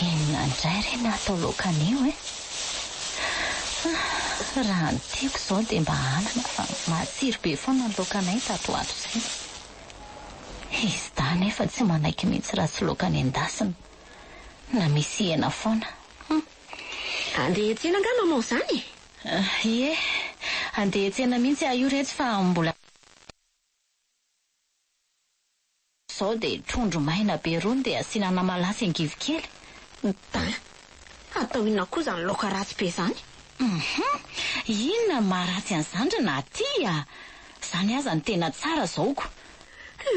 Inona indray re no hatao laoka anio e? Raha ny tiako izao dia mba anana fa matsiro be foana ny laokanay tato ho ato izay. Izy dahy nefa tsy manaiky mihitsy raha tsy laoka nendasina na misy hena foana. Hum. Andeha hiantsena angaha maman izany e? Ie, andeha hiantsena mihitsy aho io retsy fa mbola. Zao dia trondro maina be rony dia asiana anamalaho angivy kely. Dain! Atao inona koa izany laoka ratsy be izany? Hum! Inona no maharatsy an'izany ry Naty a! Izany aza no tena tsara zao ko!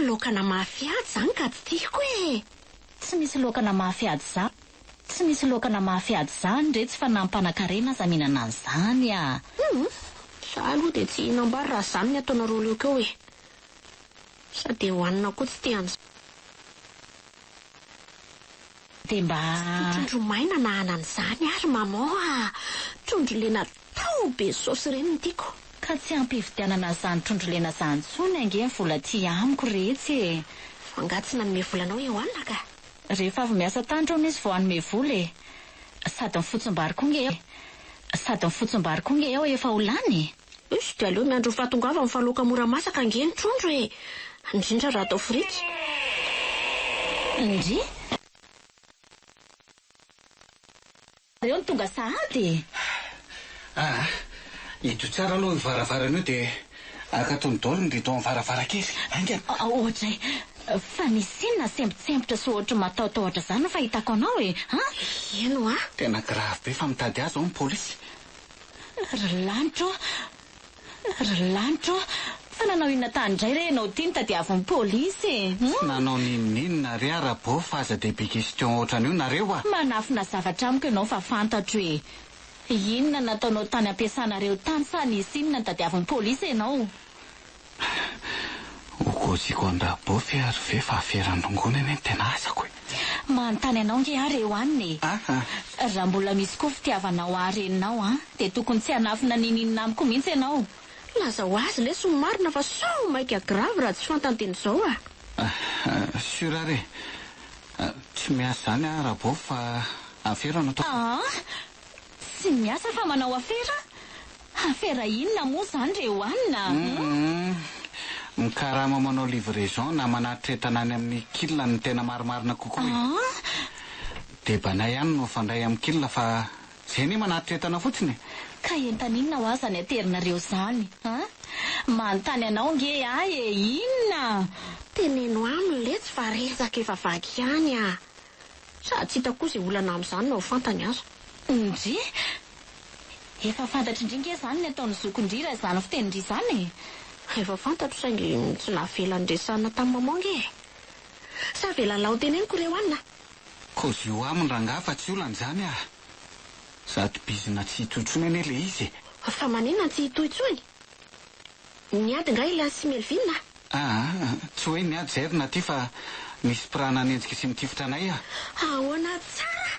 Laokana mafy ady izany ka tsy tiako e! Tsy misy laokana mafy ady za, tsy misy laokana mafy ady zany retsy fa na mpanakarena aza mihinana an'izany a! Hum! Za aloha dia tsy hihinam-bary raha izany ny ataonareo laoka eo e! Sady dia hohanina koa tsy te an'izany. Dia mba. Tsy trondro maina na anana izany ary maman a! Trondro lena atao be saosy ireny no tiako. Ka tsy ampy hividianana an'izany trondro lena izany intsony ange ny vola aty amiko retsy e! Fa angaha tsy nanome vola anao i Hoana ka? Rehefa avy miasa tany hono izy vao hanome vola e! Sady ny fotsimbary koa nge Sady ny fotsimbary koa nge ao efa ho lany e! Iss dia aleo miandry ho fahatongavany fa laoka mora masaka ange ny trondro e! Indrindra raha atao frity. Ndry! Reo no tonga sahady e! Aa! Hidio tsara aloha io varavarana io dia akatony daholo ny rideau amin'ny varavarankely. Haingana! Ohatray! Fa nisy inona sempotsempotra sy ohatry matahotahotra izany no fahitako anao e! An? Eny hoa! Tena grave be fa mitady ahy izao ny polisy. Ry lanitra ô! Ry lanitra ô! Fa nanao inona tany indray re ianao ity no tadiavin'ny polisy e? Tsy nanao n'inon'inona re aho Rabô fa aza dia be question ohatran'io nareo a! Manafina zavatra amiko ianao fa fantatro e! Inona no nataonao tany am-piasanareo tany sa nisy inona notadiavin'ny polisy ianao? Ho kôziko an-dRabôfy ary ve fa aferan-drongony anie no tena asako e! Manontany anao nge aho re Hoanina e! Aha! Raha mbola misy koa fitiavanao ahy reninao an, dia tokony tsy hanafina n'inon'inona amiko mihitsy ianao. Lazao azy lesy ny marina fa sao maika grave raha tsy fantany teny izao ah! Sûr ary e! Tsy miasa izany aho Rabôfy fa afera no ataoko. Aa! Tsy miasa fa manao afera? Afera inona moa izany re Hoanina a? Humm. Mikarama manao livraison na manatitra entana any amin'ny kil no tena marimarina kokoa e. Aa! Debanay ihany no mifandray amin'ny kil fa zay anie manatitra entana fotsiny e. Ka entana inona hoa zany aterinareo zany an? Manontany anao nge ahy e, inona? Teneno aminy letsy fa resaka efa vaky ihany ah. Sady tsy hita koa izay olana amin'izany na ho fantany aza. Ndry! Efa fantatr'ndry nge zany ny ataon'ny zokindry raha izany fitenin-dry izany e! Efa fantatro saingy tsy navela niresahana tamin'i maman nge e! Sa avelan'lah ho teneniko re hoanina? Kôzio aminy rangahy fa tsy olana izany ah! Sady bizina tsy hitohy intsony anie le izy e! Fa maninona no tsy hitohy intsony? Niady nga i Lahy sy Melvin a? Aa, tsy hoe niady izay ry Naty fa nisy mpiraha nanenjika sy nitifitra anay ah! Ahoana tsara?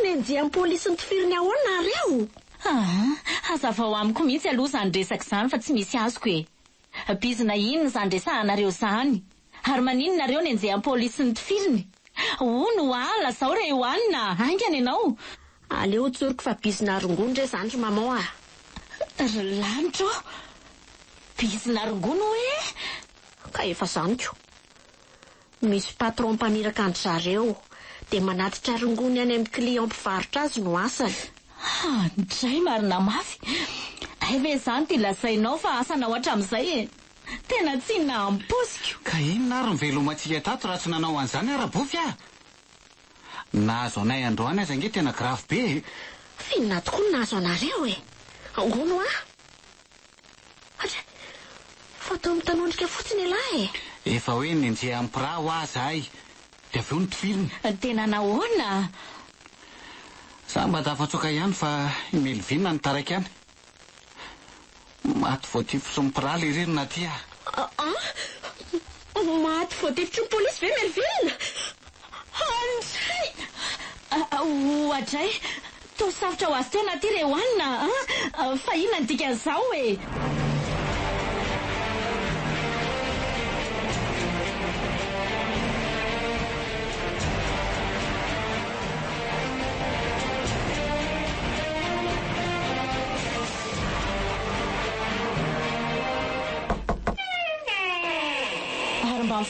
Nenjehan'ny polisy notifiriny ahoana nareo? Aa, hazavao amiko mihitsy aloha izany resaka izany fa tsy misy azoko e! Bizina inona izany resahanareo izany? Ary maninona nareo nenjehan'ny polisy notifiriny? Hono hoa, lazao re Yohanna a! Haingana ianao! Aleo tsoriko fa bizina rongony re izany ry maman a! Ry lanitra ô! Bizina rongony hoe? Ka efa izany ko! Misy patron mpaniraka an-dry zareo, dia manatitra rongony any amin'ny client mpivarotra azy no asany. Andray marina mafy! Hay ve izany ity lazainao fa asanao hatramin'izay e! Tena tsy nampoiziko! Ka inona ary ny velomantsika tato raha tsy nanao an'izany aho Rabofy ah! Nahazo anay androany aza ange tena grave be e! F'inona tokoa no nahazo anareo e? Hono hoa! Atra! Fa toa mitanondrika fotsiny ialahy e! Efa hoe nenjehan'ny mpiraha hoa zahay, dia avy eo notifiriny. Tena nahoana? Za mba tafatsoaka ihany fa i Melvin no taraiky any. Maty voatifitry ny mpiraha lery ry Naty a! An! Maty voatifitry ny polisy ve Melvin? Andray! Oadray! Toa sarotra ho azy teo Naty re hoanina an! Fa inona ny dikan'izao e?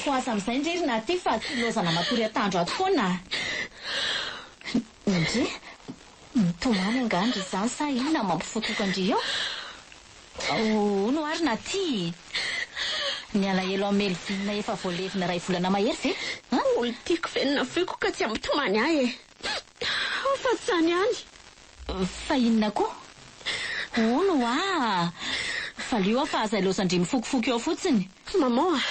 Mifohaza amin'izay ndry ry Naty fa tsy ilaozana matory atandro ato foana a! Ndry, mitomany angaha ndry izany sa inona mampifotoka an-dry eo? Hono ary Naty, ny alahelo amin'i Melvin efa voalevina iray volana mahery ve? An? Olon-tiako ve ny nafoiko ka tsy hampitomany ahy e? Fa tsy izany ihany. Fa inona koa? Hono hoa! Valio aho fa aza ilaozan-dry mifokofoko eo fotsiny. Maman a!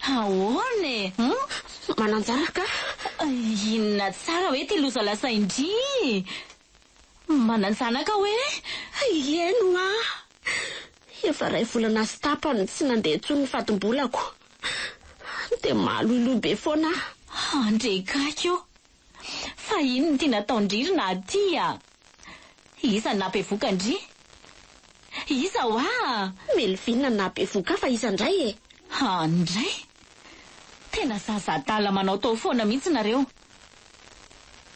Ahoana e? Hum? Manan-janaka aho. Inona tsara hoe ity loza lazain-dry? Manan-janaka hoe? Eny hoa! Efa iray volana sy tapany tsy nandeha intsony ny fatim-bolako. Dia maloiloy be foana aho. Andrekaiky o! Fa inona ity nataon-dry ry Nadia a? Iza no nahabevoka an-dry? Iza hoa? Melvin no nahabevoka ahy fa iza indray e? Han indray? Tena zaza adala manao tao foana mihitsy nareo.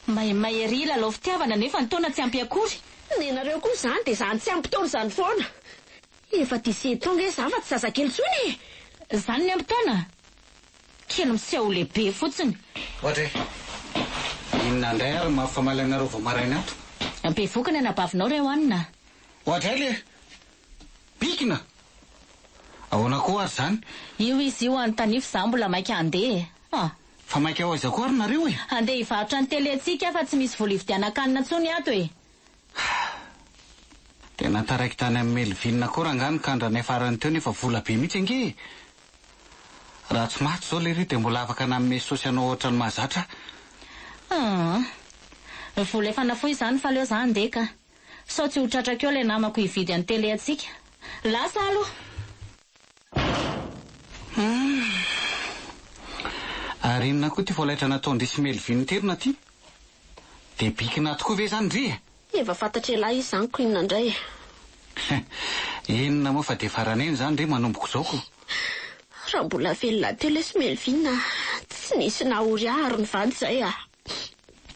Maimay ery hilalao fitiavana nefa ny taona tsy ampy akory. Nenareo koa izany dia izany tsy ampy taona izany foana. Efa dix-sept ans nge za fa tsy zazakely intsony e! Izany ny ampy taona? Kely miseho ho lehibe fotsiny. Ohatra e! Inona indray ary no mampifamaly anareo vao maraina ato? Bevoka ny anabavinao re hoanina. Ohatra le! Bikina! Ahoana koa ary izany? Io izy io anontanio f'izaho mbola maika handeha e! Ah! Fa maika ho aiza koa ary nareo e? Handeha hivarotra ny télé-ntsika fa tsy misy vola hividianan-kanina intsony ato e! Tena taraiky tany amin'i Melvin koa rangahy ny kandranay farany teo nefa vola be mihitsy ange e! Raha tsy maty izao lery dia mbola afaka nanome saosy anao ohatran'ny mahazatra aho. Aa! Vola efa nafoy izany fa aleo za handeha ka. Sao tsy ho tratrako eo ilay namako hividy an'ny télé antsika. Lasa aloha! Humm. Ary inona koa ity voalaitra nataon-dry sy Melvin ity ry Naty? Dia bikina tokoa ve izany ndry e? Efa fantatr'elah izy izany ko inona indray e? Inona moa fa dia farany eny izany ndry manomboka izao ko. Raha mbola velona teo lesy Melvin a, tsy nisy nahory ahy ary nivady izay a.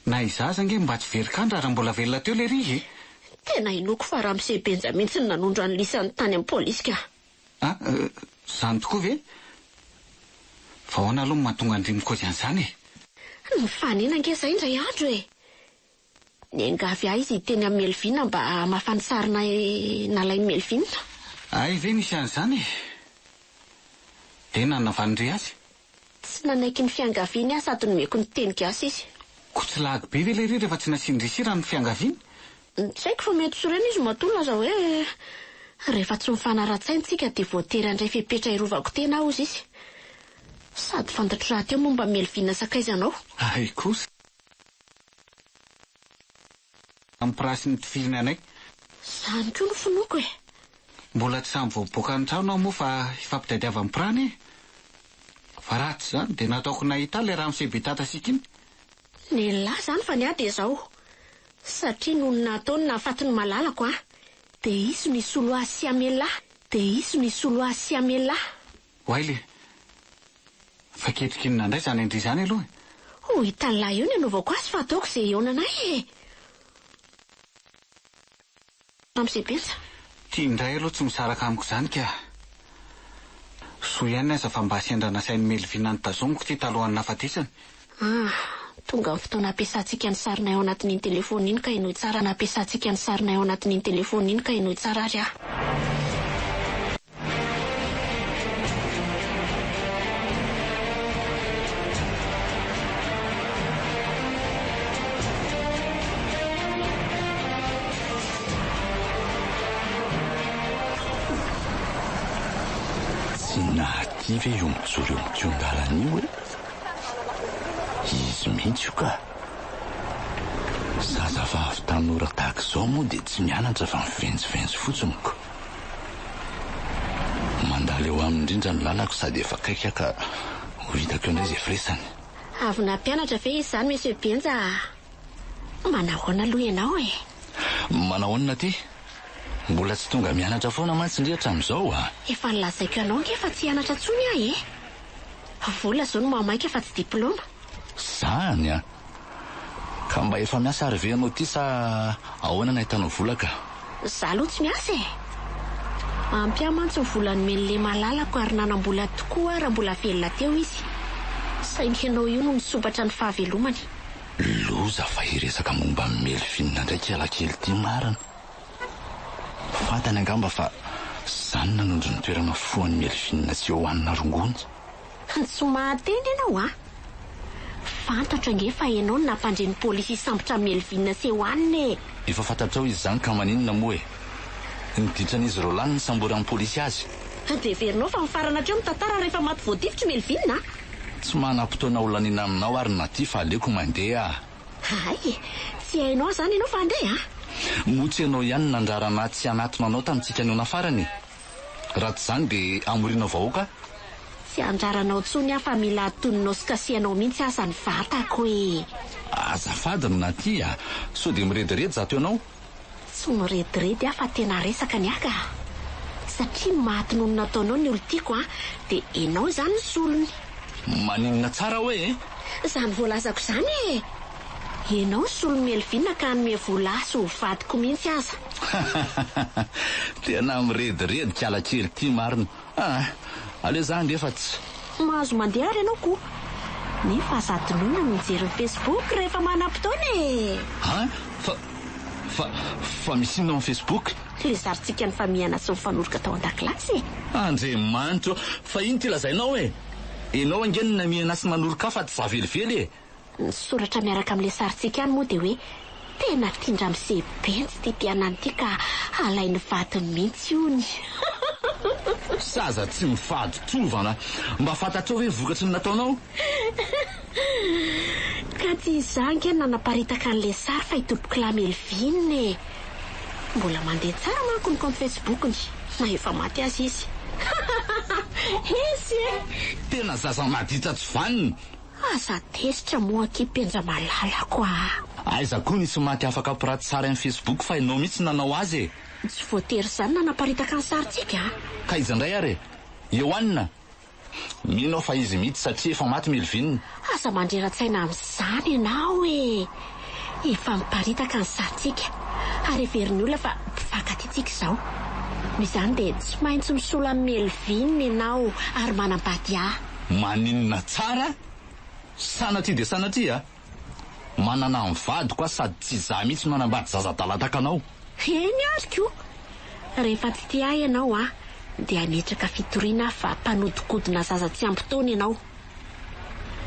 Na izaho aza ange mba tsy very kandra raha mbola velona teo lery e! Tena inoako fa ramose Benja mihitsy no nanondro an'i lisany tany amin'ny polisy ka. A, izany tokoa ve? Fa ahoana aloha no mahatonga an-dry mikozy an'izany e? Nifanena ange izahay indray andro e! Niangavy ahy izy hiteny amin'i Melvina mba hamafa ny sarinay nalain'i Melvina. Hay ve nisy an'izany e? Dia nanavan'i-ndry azy? Tsy nanaiky ny fiangaviany aho sady nomeko ny teny gasy izy. Koa tsy lagy be ve ilay ry rehefa tsy nasian-dry sira ny fiangaviany? Tsy haiko fa mety sorena izy matoa nilaza hoe rehefa tsy mifanara-tsaina isika dia voatery handray fepetra hirovako tena aho hozy izy. Sady fantatro rahateo momba an'i Melvina sakaizanao. Hay kosa. Ampirasy ny tifiriny anay. Izany koa no finoako e! Mbola tsy samy voaboaka ny trano aho moa fa hifampitadiavam-pirana e! Fa raha tsy izany dia nataoko nahita ahy ilay ramose be tatasika iny. Nelah izany fa ny ahy dia izao, satria noho ny nataony nahafaty ny malalako an, dia izy no hisolo ahy sy hamelà, dia izy no hisolo ahy sy hamelà. Oay le! Fa ketrika inona indray izany an-dry izany aloha e? Ho hitan'lah eo ny anaovako azy fa ataoko izay hihaonanay e! Ramose Benja. Ty indray aloha tsy misaraka amiko izany ka! Soa ihany aza fa mba sendra nasain'i Melvina notazomiko ity talohan'ny nahafatesany. Ah, tonga ny fotoana hampiasantsika ny sarinay ao anatin'iny telefaonina iny ka henoy tsara nampiasantsika ny sarinay ao anatin'iny telefaonina iny ka henoy tsara ary aho. Tsy nahatia ve io mijoro eo amin'ny kihon-dalana io e? Izy mihitsy io ka! Zazavavy tanora tahaka izao moa dia tsy mianatra fa mivenjivenjy fotsiny ko! Mandalo eo aminy indrindra ny lalako sady efa akaiky aho ka ho hitako eo indray izay firesany. Avy nampianatra ve izy izany Monsieur Benja a? Manahoana aloha ianao e? Manahoana aty? Mbola tsy tonga mianatra foana mantsy ndry hatramin'izao a! Efa nolazaiko anao ange fa tsy hianatra intsony aho e! Vola izao no mahamaika fa tsy diplaoma. Zany an! Ka mba efa miasa ary ve ianao ity sa ahoana no ahitanao vola ka? Za aloha tsy miasa e! Ampy ahy mantsy ny vola nomen'i Le malalako ary nanam-bola tokoa aho raha mbola velona teo izy. Saingy ianao io no nisompatra ny fahavelomany. Loza fa hiresaka momba an'i Melvin indray kialakely ity marina. Fantany angamba fa za no nanondro ny toerana fohan'i Melvin sy Yohanna rongony. Tsy mahateny ianao an! Fantatro ange fa ianao no nampandre ny polisy hisambotra an'i Melvin sy Yohanna e! Efa fantatrao izy izany ka maninona moa e? Ny ditran'izy roalahy no nisamboran'ny polisy azy. Dia heverinao fa mifarana hatreo ny tantara rehefa maty voatifitry Melvin a! Tsy manam-potoana ho laniana aminao ary Naty fa aleoko mandeha ah! Hay e! Tsy hainao izany ianao fa handeha ah! Moa tsy ianao ihany no nandrara anah tsy hanatona anao tamintsika nihaona farany e? Raha tsy izany dia hamorianao vahoaka aho. Tsy handrara anao intsony aho fa mila atoninao sy kasihanao mihitsy aza ny vatako e! Azafady ry Naty a! Sao dia mirediredy zato ianao? Tsy mirediredy aho fa tena resaka ny ahy ka! Satria maty noho ny nataonao ny olon-tiako an, dia ianao izany ny solony. Maninona tsara hoe e? Izany voalazako izany e! Ianao ny solon'i Melvin ka hanome vola ahy sy ho vadiko mihitsy aza. Tena mirediredy kala kely ity marina ah! Aleo za handeha fa tsy. Mahazo mandeha ary ianao ko! Nefa aza adinoina ny mijery ny Facebook rehefa manam-potoana e! An! Fa, fa, fa misy inona ao amin'ny Facebook? Ilay sarintsika nifamihana sy nifanoroka tao an-dakilasy e! Andriamanitra ô! Fa ino ity lazainao e? Ianao ange no namihana sy nanoroka ahy fa tsy za velively e! Ny soratra miaraka amin'ilay sarintsika any moa dia hoe tena tian-dramose Benjy ity mpianany ity ka halainy vadiny mihitsy hono. Zaza tsy mifady tovana. Mba fantatrao ve ny vokatry ny nataonao? Ka tsy izaho ange no nanaparitaka an'ilay sary fa i Tompokolahy Melvin e! Mbola mandeha tsara manko ny kaonty Facebook-ny na efa maty aza izy. Hesy e! Tena zaza maditra tsy vanona. Aza tezitra moa akia Penja malalako aa. Aiza koa nisy maty afaka piraty sary am Facebook fa ianao mihitsy nanao azy e! Tsy voatery izany nanaparitaka ny sarintsika a! Ka iza indray ary e? Ioanina? Mino aho fa izy mihitsy satria efa maty Melvin. Aza mandrera-tsaina amin'izany ianao e! Efa miparitaka ny sarintsika ary heverin'ny olona fa mpifankatia tsika izao. Noho izany dia tsy maintsy misolo an'i Melvin ianao ary manambady ahy. Maninona tsara? Sanatria dia sanatria a! Manana ny vadiko aho sady tsy izaho mihitsy no hanambady zaza adala tahaka anao. Eny ary ko! Rehefa tsy tia ahy ianao an, dia hametraka fitoriana aho fa mpanodikodina zaza tsy ampy taona ianao.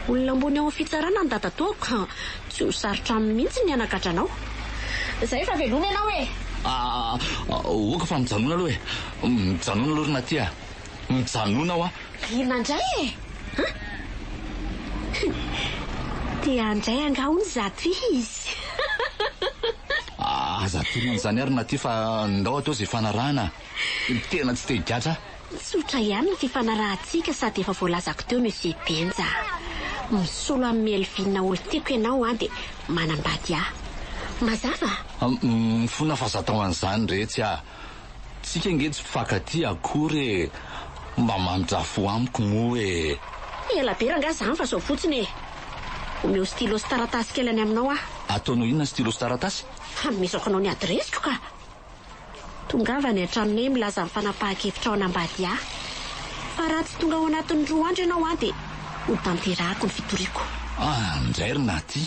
Olona ambony ao amin'ny fitsarana ny dadatoako ka tsy ho sarotra aminy mihitsy ny hanagadra anao. Izay fa veloma ianao e! Ah, oka fa mijanona aloha e! Mijanona aloha ry Naty a! Mijanona hoa! Inona indray e? An? Te handray angaha hono izato izy? Aza atorina an'izany ary Naty fa ndao atao izay ifanarahana. Tena tsy te higadra aho. Tsotra ihany ny fifanarahantsika sady efa voalazako teo Monsieur Benja a! Misolo an'i Melvin olon-tiako ianao an dia manambady ahy. Mazava? Mifona fa aza atao an'izany retsy a! Tsika ange tsy mpifankatia akory e! Mba mamindrà fo amiko moa e! Ela be rangahy izany fa izao fotsiny e! Omeo stylo sy taratasy kely any aminao aho. Ataonao inona stylo sy taratasy? Hanomezako anao ny adiresiko ka! Tongava any an-tranonay milaza ny fanapahan-kevitrao hanambady ahy. Fa raha tsy tonga ao anatin'ny roa andro ianao an dia ho tanterahako ny fitoriako. Ah, ndray ry Naty.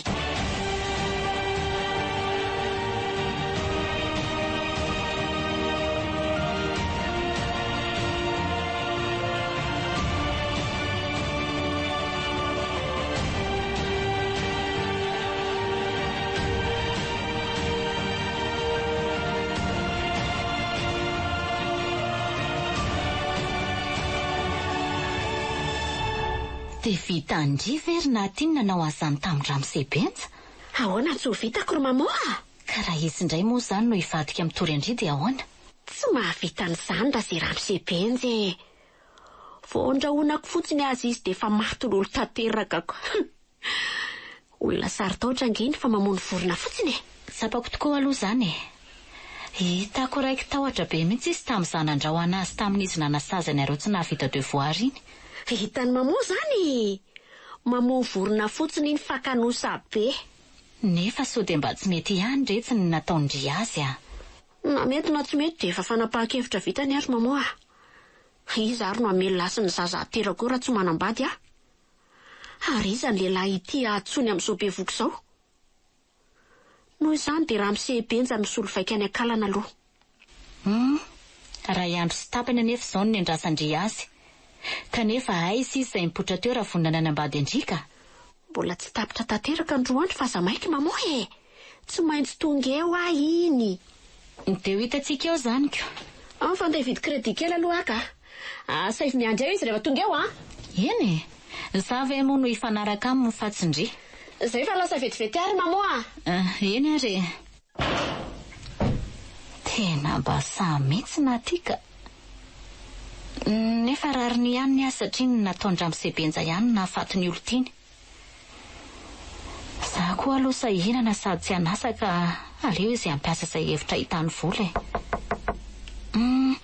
Dia vitan-dry ve ry Naty ny nanao an'izany tamin-dRamose Benja? Ahoana tsy ho vitako ry Maman a! Ka raha izy indray moa izany no hivadika mitory an-dry dia ahoana? Tsy mahavita an'izany raha izay Ramose Benja e! Vao andrahonako fotsiny aza izy dia efa maty lolo tanteraka ko! Olona saro-tahotra ange iny fa mamono vorona fotsiny e! Tsapako tokoa aloha izany e! Hitako raiki-tahotra be mihitsy izy tamin'izaho nandrahona azy tamin'izy nanasazy anareo tsy nahavita devoir iny. Hitan'i Maman izany e! Mamono vorona fotsiny iny fa kanosa be! Nefa sao dia mba tsy mety ihany retsy ny nataon-dry azy a! Na mety na tsy mety dia efa fanapahan-kevitra vita ny ahy ry Maman a! Iza ary no hamelona ahy sy ny zaza haterako eo raha tsy manambady aho? Ary iza ny lehilahy ity ahatsony amin'izao bevoka izao? Noho izany dia Ramose Benja no misolo vaika any an-kalana aloha. Hum, iray andro sy tapany anefa izao no niandrasan-dry azy. Kanefa aiza izy izay nipoitra teo raha vonona ny hanambady an-dry ka? Mbola tsy tapitra tanteraka ny roa andro fa aza maika maman e! Tsy maintsy tonga eo aho iny. Dia ho hitantsika eo izany ko. An, fa andeha hividy crédit kely aloha aho ka. Asaivo miandry eo izy rehefa tonga eo an! Eny e! Za ve moa no hifanaraka aminy fa tsy ndry. Zay fa lasa vetivety ary maman a! Eny ary e! Tena mba sahy mihitsy Naty ka! Nefa rariny ihany ny azy satria ny nataon-dRamose Benja ihany no nahafaty ny olon-tiany. Za koa aloha sahirana sady tsy an'asa ka aleo izy hampiasa izay hevitra ahitany vola e! Hum,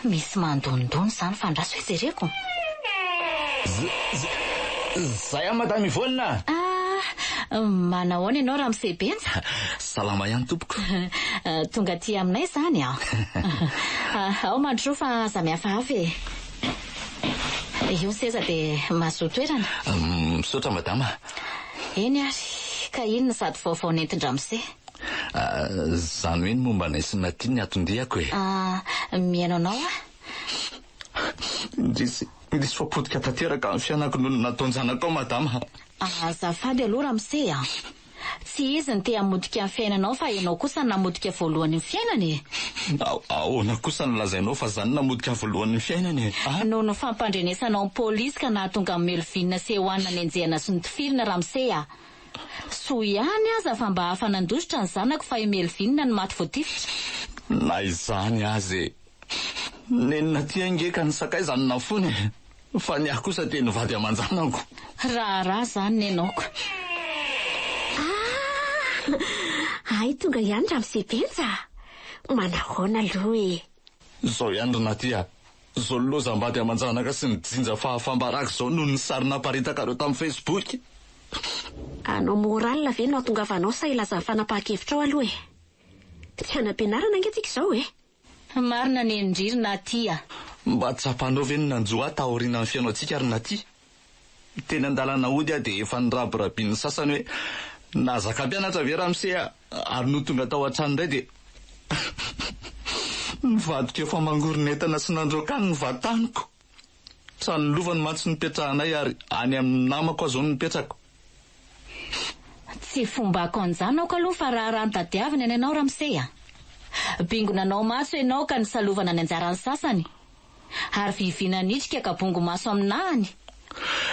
misy mandonidony izany fa andraso hoe jereko. Z, zay aho Madame Yvonne a! Ah, manahoana ianao Ramose Benja? Salama ihany tompoko. Tonga aty aminay izany an! Ao mandrosoa fa aza mihafahafa e! Io ny seza dia mahazoa toerana. Misaotra madama. Eny ary, ka inona sady vaovao nentin-dramose? Izany hoe ny momba anay sy Naty ny aton-diako e. Ah, mihaino anao aho. Indrisy, indrisy fa potika tanteraka ny fiainako noho ny nataon-janakao madama. Azafady aloha ramose a! Tsy izy no te hamotika ny fiainanao fa ianao kosa no namotika voalohany ny fiainany e! Ahoana kosa no lazainao fa za no namotika voalohany ny fiainany e? A! Noho ny fampandrenesanao ny polisy ka nahatonga an'i Melvin sy Ewana nenjehina sy notifirina ramose a! Soa ihany aza fa mba afa-nandositra ny zanako fa i Melvin no maty voatifitra. Na izany aza e! Nenina aty ange ka ny sakaiza no nafony e! Fa ny ahy kosa dia ny vady aman-janako. Raharaha izany nenaoko. Ah! Hay tonga ihany Ramose Benja! Manahoana aloha e? Izao ihany ry Naty a! Izao lozam-bady aman-janaka sy ny jinja fahafam-baraka izao noho ny sary naparitakareo tamin'ny Facebook. Hanao morale ve no hahatongavanao sa hilaza ny fanapahan-kevitrao aloha e? Tsy hanam-pianarana ange tsika izao e! Marina ny ndry ry Naty a! Mba tsapanao ve ny nanjo ahy taorianan'ny fihaonatsika ry Naty? Teny an-dalana hody aho dia efa nirabirabin'ny sasany hoe nahazaka mpianatra ve ramose a! Ary nony tonga tao an-trano indray dia nivadika efa mangoron'entana sy nandroaka any ny vataniko. Trano lovany mantsy no nipetrahanay ary any amin'ny namako aho izao no mipetraka. Tsy fombako anjanako aloha fa raharaha notadiaviny ny anao ramose a! Bingo nanao maso ianao ka nisalovana ny anjaran'ny sasany. Ary vivina nitrika ka bongo maso aminahany.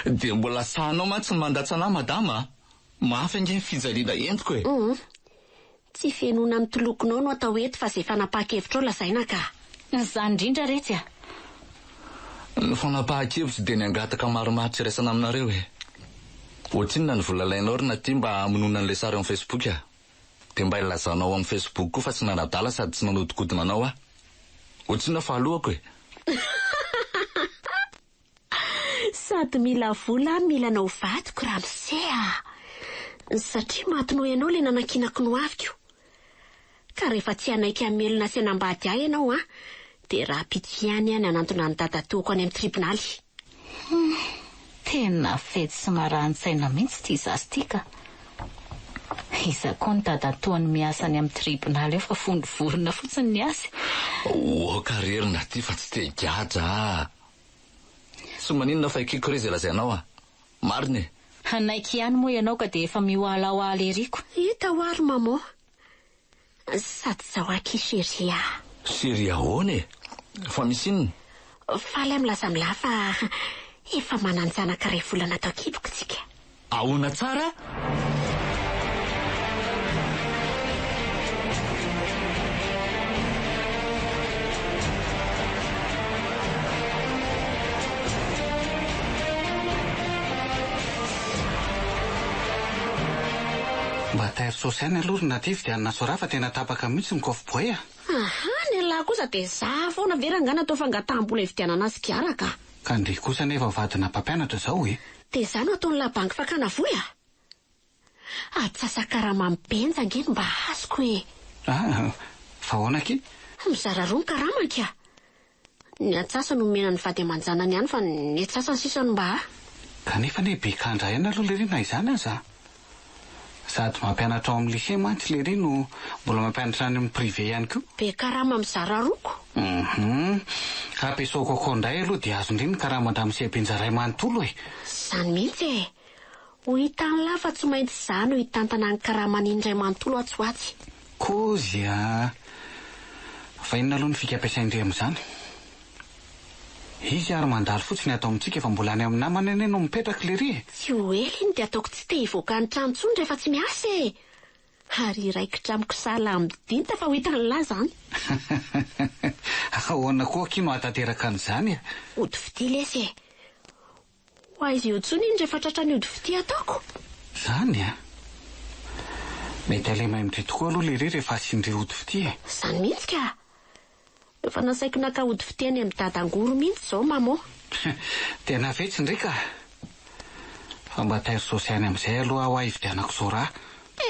Dia mbola sahinao mantsy ny mandatsa anah madama a! Mafy ange ny fijaliana entiko e! Hum. Tsy fenoina ny tolokonao no atao eto fa izay fanapahan-kevitrao lazaina ka. Izany indrindra retsy a! Ny fanapahan-kevitro dia ny hangataka marimaritra iraisana aminareo e! Ohatrinona ny vola alainao ry Naty mba hamonoana an'ilay sary ao amin'ny Facebook a? Dia mba ilazanao ao amin'ny Facebook koa fa tsy nanadala sady tsy nanodikodina anao aho. Ohatrinona fa aloako e? Sady mila vola aho mila anao vadiko ramose a! Satria maty noho ianao ilay nanankinako ny hoaviko. Ka rehefa tsy hanaiky hamelona sy hanambady ahy ianao an, dia rahampitso ihany aho ny hanantona an'i dadatoako any amin'ny tribonaly. Hum, tena fetsy sy marani-tsaina mihitsy ity zaza ity ka. Iza koa ny dadatoany miasa any amin'ny tribonaly ao fa fony vorona fotsiny ny azy. Oka re ry Naty fa tsy te higadra ah! Tsy maninona fa ekeko re izay lazainao a! Marina e! Hanaiky ihany moa ianao ka dia efa mihoalahoala ery ko. Hita hoa ry maman. Sady zao akia chérie a! Chérie ahoana e? Fa misy inona? Faly aho milaza amin'lah fa efa manan-janaka iray volana ato an-kiboko tsika. Ahoana tsara? Mba tairo saosy ihany aloha ry Naty vidianina soraha fa tena tapaka mihitsy ny kofy boay a! Aha, ny an'lah kosa dia za foana ve rangahy natao fangataham-bola hividianana sigara ka! Ka ndry kosa anefa vadina mpampianatra izao e! Dia za no ataon'lah banky fakana vola? Atsasakaraman'i Benja ange no mba azoko e! Ah, fa ahoana akia? Mizara roa ny karamany ka! Ny antsasany omena ny vady aman-janany ihany fa ny antsasany sisa no mba ahy. Kanefa anie be kandra ihany aloha lery na izany aza. Sady mampianatra ao amin'ny lycée mantsy lery no mbola mampianatra any amin'ny privé ihany koa. Be karama mizara roko. Hum. Ampiasao coco indray aloha dia azon-dry ny karaman-dramose Benja ray manontolo e. Izany mihitsy e. Ho hitan'lah fa tsy maintsy izaho no hitantana ny karaman'iny ray manontolo atsy ho atsy. Kôzy a! Fa inona aloha ny fika ampiasain-dry amin'izany? Izy ary mandalo fotsiny ato amintsika fa mbola any amin'ny namany anie no mipetraka lery e! Tsy ho ela iny dia ataoko tsy te hivoaka ny trano intsony rehefa tsy miasa e! Ary hiraikitra amiko sahala amin'ny dinta fa ho hitan'lah izany. Ahoana koa akia no hahatanteraka an'izany e? Ody fitia lesy e! Ho aiza eo intsony iny rehefa tratran'ny ody fitia ataoko? Izany a! Mety halemy amin-dry tokoa aloha lery rehefa asian-dry ody fitia e! Izany mihitsy ka! Efa nasaiko naka ody fitia any amin'i Dadangoro mihitsy izao Maman. Tena vetsy ndry ka! Fa mba tairo saosy ihany amin'izay aloha aho hividianako Zora.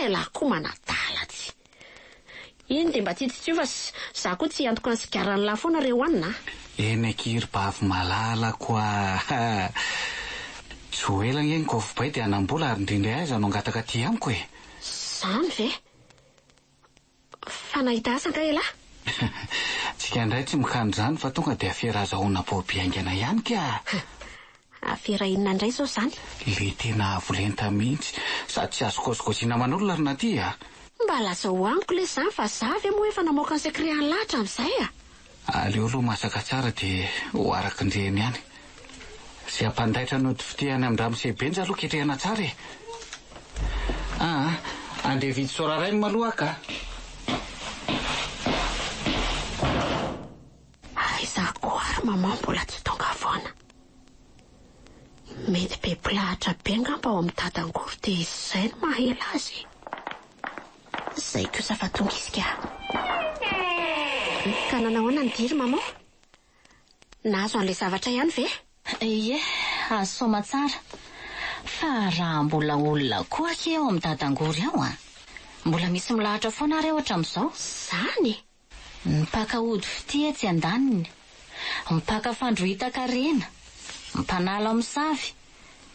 Elah koa manadala tsy. Iny dia mba tsitsitsio fa za koa tsy hiantoka ny sigaran'lah foana re hoanina a! Eny akia ry bavy malalako a! Tsy ho ela ange ny kofbay dia hanam-bola ary indrindra aiza no hangataka aty amiko e! Zany ve? Fa nahita asa angaha elah? Tsika indray tsy mikandry izany fa tonga dia afera azahoana boby haingana ihany ka! Afera inona indray izao izany? Le tena avo lenta mihitsy sady tsy azo kôzikôziana aman'olona ry Nadia a! Mba lazao amiko lesy izany fa za ve moa efa namoaka ny secret an'lah hatramin'izay a! Aleo aloha masaka tsara dia ho araka ny reny ihany. Izay hampandaitra ny ody fitia any amin-dramose Benja aloha ketrehina tsara e! Aa, andeha hividy soraraim aloha aho ka! Aiza koa ary maman mbola tsy tonga foana. Mety be mpilahatra be angamba ao amin'ny dadangory dia izay no maha ela azy e. Izay kosa fa tonga izy ka. Ka nanahoana ny dia ry maman? Nahazo an'ilay zavatra ihany ve? Ie, azo soamatsara. Fa raha mbola olona koa akia ao amin'ny dadangory ao an! Mbola misy milahatra foana ary ao hatramin'izao. Izany? Ny mpaka ody fitia etsy andaniny, ny mpaka fandrohitan-karena, ny mpanala mosavy,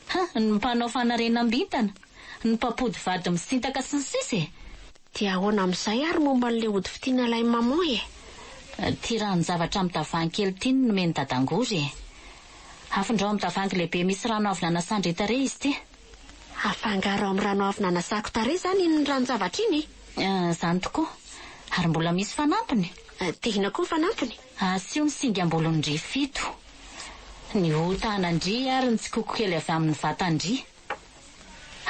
ha, ny mpanao fanarenam-bintana, ny mpampody vady misintaka sy ny sisa e! Dia ahoana amin'izay ary momba an'ilay ody fitia nalain'i maman e? Ity ranon-javatra amin'ny tavoahangy kely ity no nomen'i Dadangory e! Afindrao amin'ny tavoahangy lehibe misy rano avy nanasan-dry tarehy izy ity. Afangaro amin'ny rano avy nanasako tarehy izany iny ranon-javatra iny? Izany tokoa. Ary mbola misy fanampiny. Dia inona koa ny fanampiny? Asio ny singam-bolon-dry fito. Ny hohon-tanan-dry ary ny tsikoko kely avy amin'ny vatan-dry.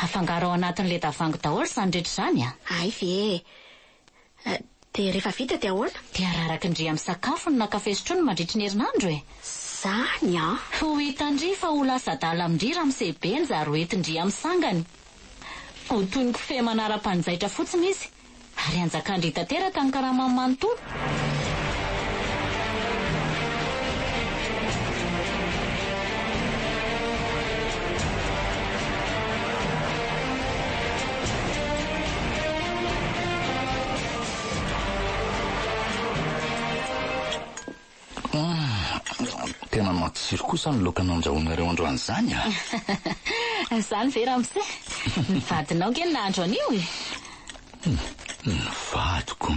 Afangaro ao anatin'ilay tavoahangy daholo izany rehetra izany an! Hay ve e! Dia rehefa vita dia ahoana? Dia ararakin-dry amin'ny sakafony na kafe sotroiny mandritry ny herinandro e! Izany an! Ho hitan-dry fa ho lasa adala amin-dry ramose Benja ary ho entin-dry amin'ny sangany. Ho toy ny kofehy manara-panjaitra fotsiny izy ary hanjakan-dry tanteraka ny karamany manontolo. Tena matsiro kosa ny laoka nandrahoinareo androany izany a! Izany ve ramose? Ny vadinao ange no nahandro an'io e! Ny vadiko?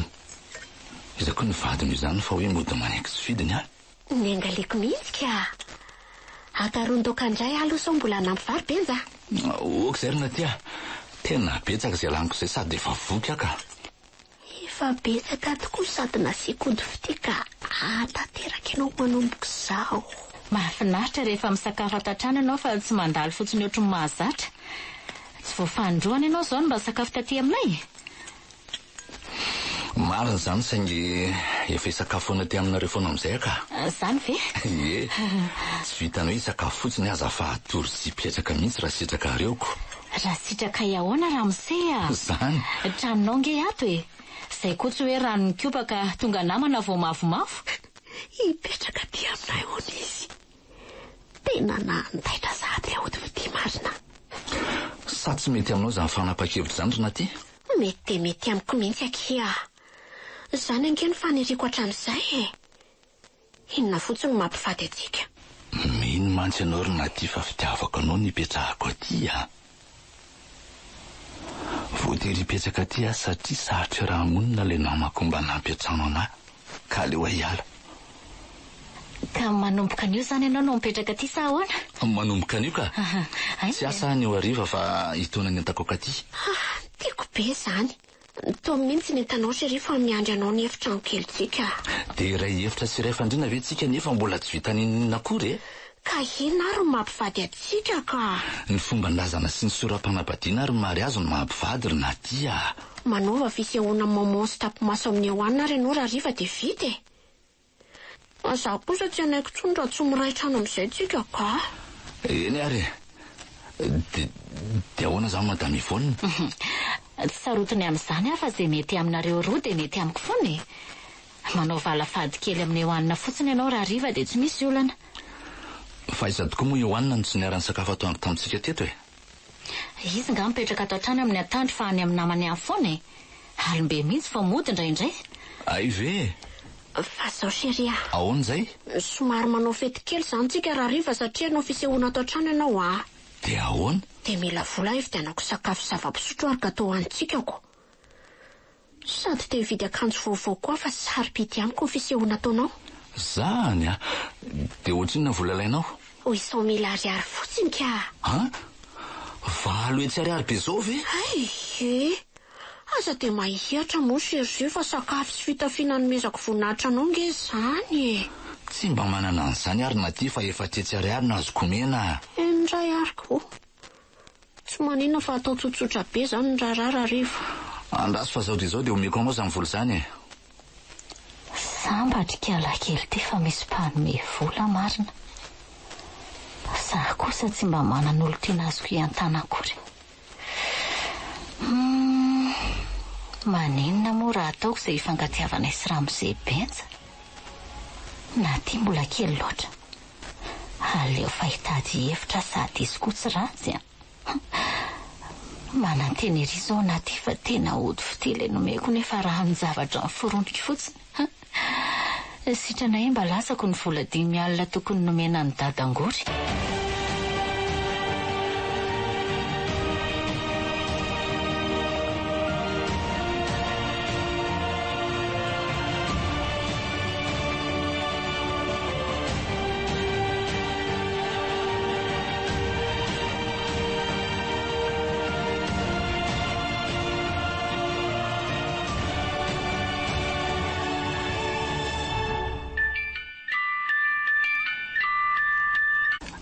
Iza koa ny vadiny izany fa hoe mody manaiky tsy fidiny a! Niangaliako mihitsy ka! Akaron-daoka indray aloha sao mbola hanampy vary Benja a! Ok izay ry Natia a! Tena betsaka izay laniko izay sady efa voky aho ka! Efa betsaka tokoa sady nasiako ody fitia ka ahatanteraka ianao manomboka izao. Mahafinaritra rehefa misakafo ato an-trano ianao fa tsy mandalo fotsiny ohatry ny mahazatra. Tsy vao fanindroany ianao izao no mba nisakafo taty aminay e! Marina izany saingy efa hisakafo foana aty aminareo foana amin'izay aho ka. Izany ve? Ie. Tsy vitan'ny hoe hisakafo fotsiny aza fa hatory sy hipetraka mihitsy raha sitrakareo ko. Raha sitrakay ahoana ramose a! Zany. Tranonao nge ato e! Zay koa tsy hoe rano mikopa ka tonga namana vao mavomavo. Hipetraka aty aminay hono izy. Tena nandaitra sahady ilay ody fitia marina. Sa tsy mety aminao izany fanapahan-kevitra izany ry Natia? Mety dia mety amiko mihitsy akia. Izany ange no faniriako hatramin'izay e! Inona fotsiny no mampifady antsika? Mino. mantsy ianao ry Nadia fa fitiavako anao no ipetrahako aty a! Voatery hipetraka aty aho satria sarotra iaraha-monina ilay namako mba nampiantrano anà ka aleo aho hiala. Ka manomboka anio izany ianao no mipetraka aty sa ahoana? Manomboka anio ka! Tsy hiasa aho anio hariva fa hitaona ny entako akaty. Ah, tiako be izany. Toa mihitsy ny entanao chérie fa miandry anao ny efitrano kelintsika. Dia iray efitra sy iray fandriana ve tsika nefa mbola tsy vita n'inon'inona akory e? Ka inona ary no mampivady antsika ka? Ny fomban-drazana sy ny sora-panambadiana ary ny mariazy no mampivady ry Nadia a! Manaova fisehoana maman sy tapi-maso amin'i Ewana ary ianao rahariva dia vita e! Fa za kosa tsy hanaiky tsony raha tsy miray trano amizay tsika ka. Eny ary e! De de ahoana zany madame Yvonne? Tsy sarotiny amin'izany aho fa ze mety aminareo roa dia mety amiko foana e! Manao valafady kely amin'i Eoanina fotsiny ianao rahariva dia tsy misy olana. Fa aiza tokoa moa Eoanina no tsy niara-nisakafo atoandro tamintsika teto e? Izy nga mipetraka ato an-trano amin'ny atandro fa any amin'ny namany any foana e! Alim-be mihitsy vao mody indraindray. Hay ve e! Fa zao chérie a! Ahoana izay? Somary manao fety kely izany tsika rahariva satria hanao fisehoana ato an-trano ianao a! Dia ahoana? Dia mila vola aho hividianako sakafo sy zava-pisotro ary gateau hanintsika ko! Sady te hividy akanjo vaovao koa aho fa sarobidy amiko ny fisehoana ataonao. Zany a! Dia ohatrinona ny vola alainao? Huit cent mille ariary fotsiny ka! An? 800 ariary be zao ve? Hay e! Aza dia mahihatra moa Serge fa sakafo sy fitafiana anomezako voninahitra anao nge izany e! Tsy mba manana an'izany ary Nadia fa 400 ariary no azoko omena a! Eny indray ary ko! Tsy maninona fa atao tsotsotra be zany ny raharaha Rarivo. Andraso fa zao dia izao dia omeko anao izany vola izany e. Sambatra ikala kely ity fa misy mpanome vola marina. Za kosa tsy mba manana olon-tiana azoko hiantana akory. Humm, maninona moa raha ataoko izay hifankatiavanay sy ramose Benja? Na ty mbola kely loatra. Aleo fa hitady hevitra sady izy koa tsy ratsy an! Manantena ery izao Naty fa tena ody fitia ilay nomeko nefa ranon-javatra noforoniko fotsiny. Sitrana ahy mba latsako ny vola 50 tokony nomena an'i Dadangory.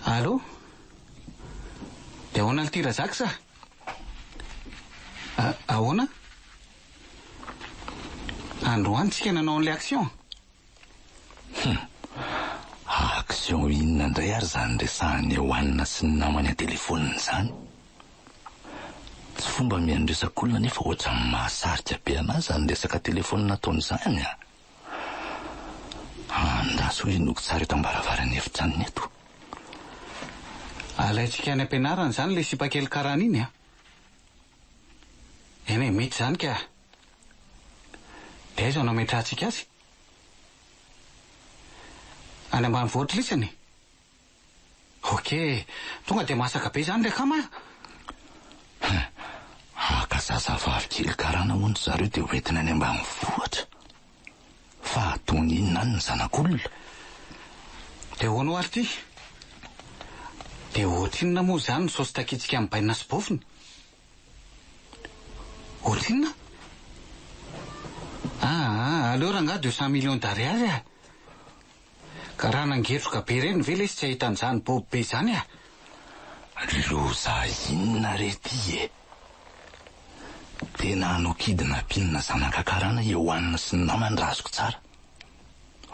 Allô? Dia ahoana l'ty Razaka sa? Ahoana? Androany tsika nanao an'ilay action? Hum. Action inona indray ary izany resahan'i Ewana sy ny namany an-telefaonina izany? Tsy fomba mihaino resak'olona nefa ohatran'ny mahasarika be an'ahy izany resaka telefaonina ataony izany a! Andraso henoiko tsara eto am-baravaran'ny efitranony eto. Alaintsika any am-pianarana izany ilay sipa kely karana iny a! Eny e, mety izany ka! Dia aiza no hametrahantsika azy? Any ambanivohitra lisany? Ok, tonga dia masaka be izany ry akama a! Hein, haka zazavavy kely karana hono ry zareo dia hoentina any ambanivohitra. Fa ataony inona any ny zanak'olona? Dia ahoana ho'a ry ty? Dia ohatrinona moa izany ny saosy takintsika amin'ny bainina sy bofiny? Ohatrinona? Aa, aleo rangahy 200 millions d'ariary a! Ka raha nangetroka be ireny ve lesy tsy hahita an'izany bobo be izany a! Loza inona re ty e! Tena hanao kidnapping zanaka karana i Eoanina sy ny namany raha azoko tsara.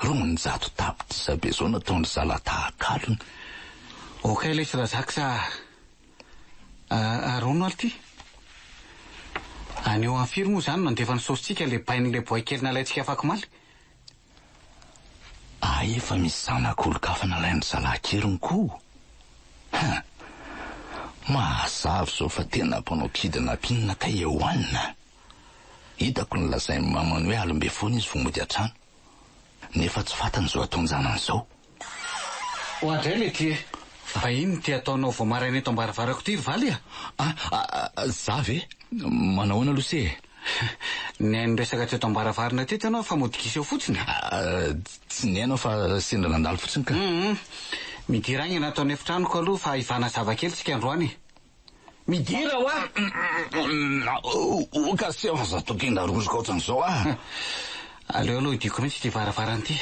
200 tapitrisa be zao nataon-dry zalahy tahakalony. Ok lesy Razaka sa Ary hono ary ty? Anio amin'ny firy moa izany no handefa ny saositsika ilay bain'ilay boay kely nalaintsika afakomaly? Hay efa misy zanak'olon-kafa nalain-dry zalahy an-keriny koa? Hein! Mahazava izao fa tena mpanao kidnapping kay Ewan a! Hitako ny lazain'i mamany hoe alim-be foana izy vao mody an-trano. Nefa tsy fantany izao ataon-janany izao. Oadray le ty e! Fa inona ity ataonao vao maraina eto am-baravarako ity ry Valy a? Ah, za ve? Manao ahoana aloha se e? Nihaino resaka teto am-baravarana teto ianao fa mody gisa eo fotsiny? Tsy nihaino aho fa sendra nandalo fotsiny ka. Hum, midira haingana ato an'efitranoko aloha fa hivana zava-kely tsika androany e. Midira hoa! O ka se fa za tokenda rosoka ohatran'izao ah! Aleo aloha hidiako mihitsy ity varavarana ity.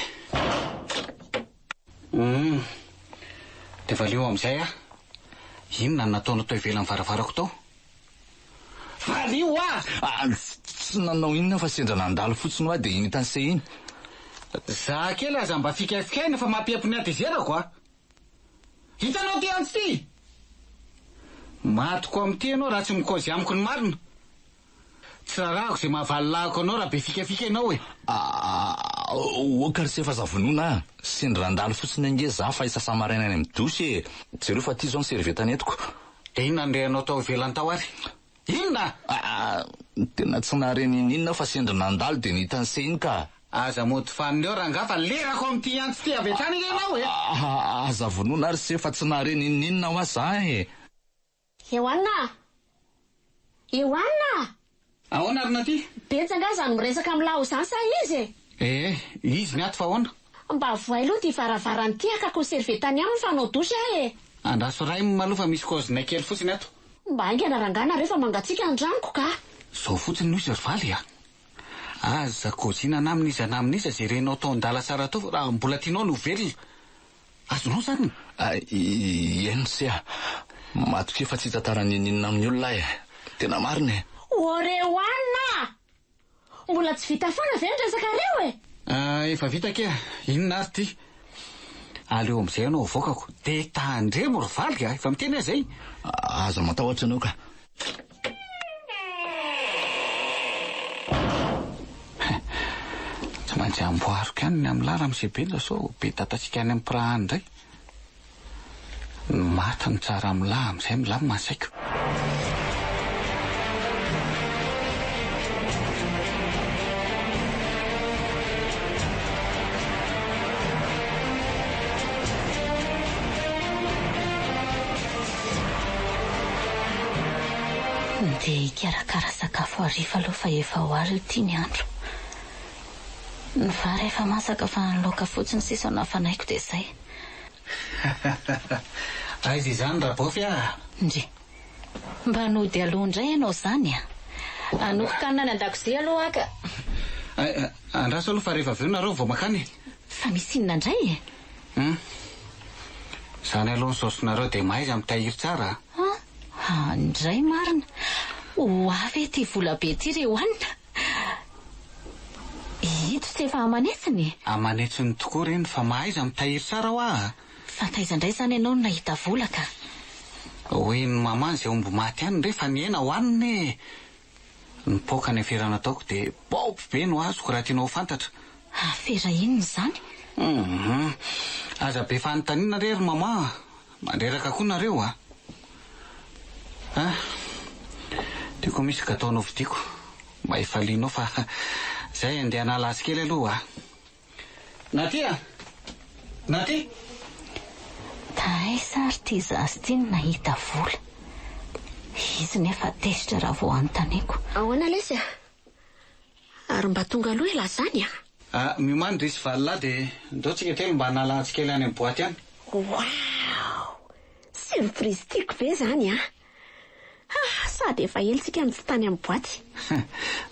Hum, dia valio amin'izay aho. Inona no nataonao tao ivelan'ny varavarako tao? Valio hoa! Tsy nanao inona aho fa sendra nandalo fotsiny hoa dia iny hitan'i se iny. Za kely aza mba fikaifikaina fa mampiempo ny hatezerako a! Hitanao ity antsy ity? Matiko amin'ity ianao raha tsy mikaozy amiko ny marina. Tsy rarahako izay mahavalolahako anao raha be fikafika ianao e! Ok ry se fa za vonona a! Sendra nandalo fotsiny ange za fa hisasa-maraina any amin'ny douche e! Jereo fa aty izao ny serviette nentiko. Dia inona no rehanao tao ivelany tao ary? Inona? Tena tsy nahare n'inon'inona aho fa sendra nandalo dia nahita an'i se iny ka! Aza mody fanina eo rangaha fa lerako amin'ity antsy ity avy hatrany ange ianao e! Aza vonoina ary se fa tsy nahare n'inon'inona hoa za e! Eoanina a! Eoanina a! Ahoana ry Naty? Benja angaha izany miresaka amin'i Lao izany sa izy e? Ee, izy ny ato fa ahoana? Mba vohay aloha ity varavarana ity hakako ny serviette any aminy fa hanao douche aho e! Andraso raim aloha fa misy cause-nay kely fotsiny ato. Mba haingana rangaha nareo fa mangatsiaka ny ranoko ka! Zao fotsiny no izy ry Valy a! Aza kôzina na amin'iza na amin'iza izay renao tao an-dala tsara tao raha mbola tianao ny ho velona. Azonao izany? Eny se a! Matokia fa tsy hitantara n'inon'inona amin'ny olona aho e! Tena marina e! Oreoana a! Mbola tsy vita foana ve ny resakareo e? Efa vita akia, inona ary ity? Aleo amin'izay ianao avoakako. Dia tandremo ry Valy a! Efa miteny aho izay. Aza matahotra ianao ka. Tsy maintsy amboariko ihany ny amin'lah ramose Benja sao be dadantsika any amin'ny Praha any indray. Ny maty no tsara amin'lah amin'izay milamina ny saiko. Ndeha hikarakara sakafo hariva aloha fa efa ho alina ity ny andro. Ny vary efa masaka fa ny laoka fotsiny sisa no hafanaiko dia izay. Aiza izany Rabofy a! Ndry. Mba nody aloha indray ianao izany a! Hanoron-kanina any an-dakozia aloha aho ka. Andraso aloha fa rehefa avy eo nareo vao makany e! Fa misy inona indray e? Hum. Izany aloha ny saosinareo dia mahaiza mitahiry tsara a! Ah, indray marina. Ho avy ity vola be ity ry Hoanina. Ito tsy efa aman'hetsiny e? Aman'hetsiny tokoa ireny fa mahaiza mitahiry tsara hoa a! Fa taiza indray izany ianao no nahita vola ka? Hoen'i maman izay omby maty any re fa ny hena hohanina e! Nipoaka ny afera nataoko dia paopy be no azoko raha tianao ho fantatra. Afera inona izany? Hum. Aza be fanontaniana re ry maman a! Mandreraka koa nareo a! Ah! Tiako misy gâteau novidiako. Mba hifalianao fa zay andeha hanala azy kely aloha a! Naty a! Naty! Taiza ary ity zaza ity no nahita vola? Izy nefa tezitra raha vao anontaniako. Ahoana lesy a? Ary mba tonga aloha elah zany a! Ah, miomany ry sy valilahy dia ndao tsika telo mba hanala azy kely any amin'ny boaty any. Waouh! Surprise tiako be zany a! Ah, sady efa ela tsika no tsy tany amin'ny boaty.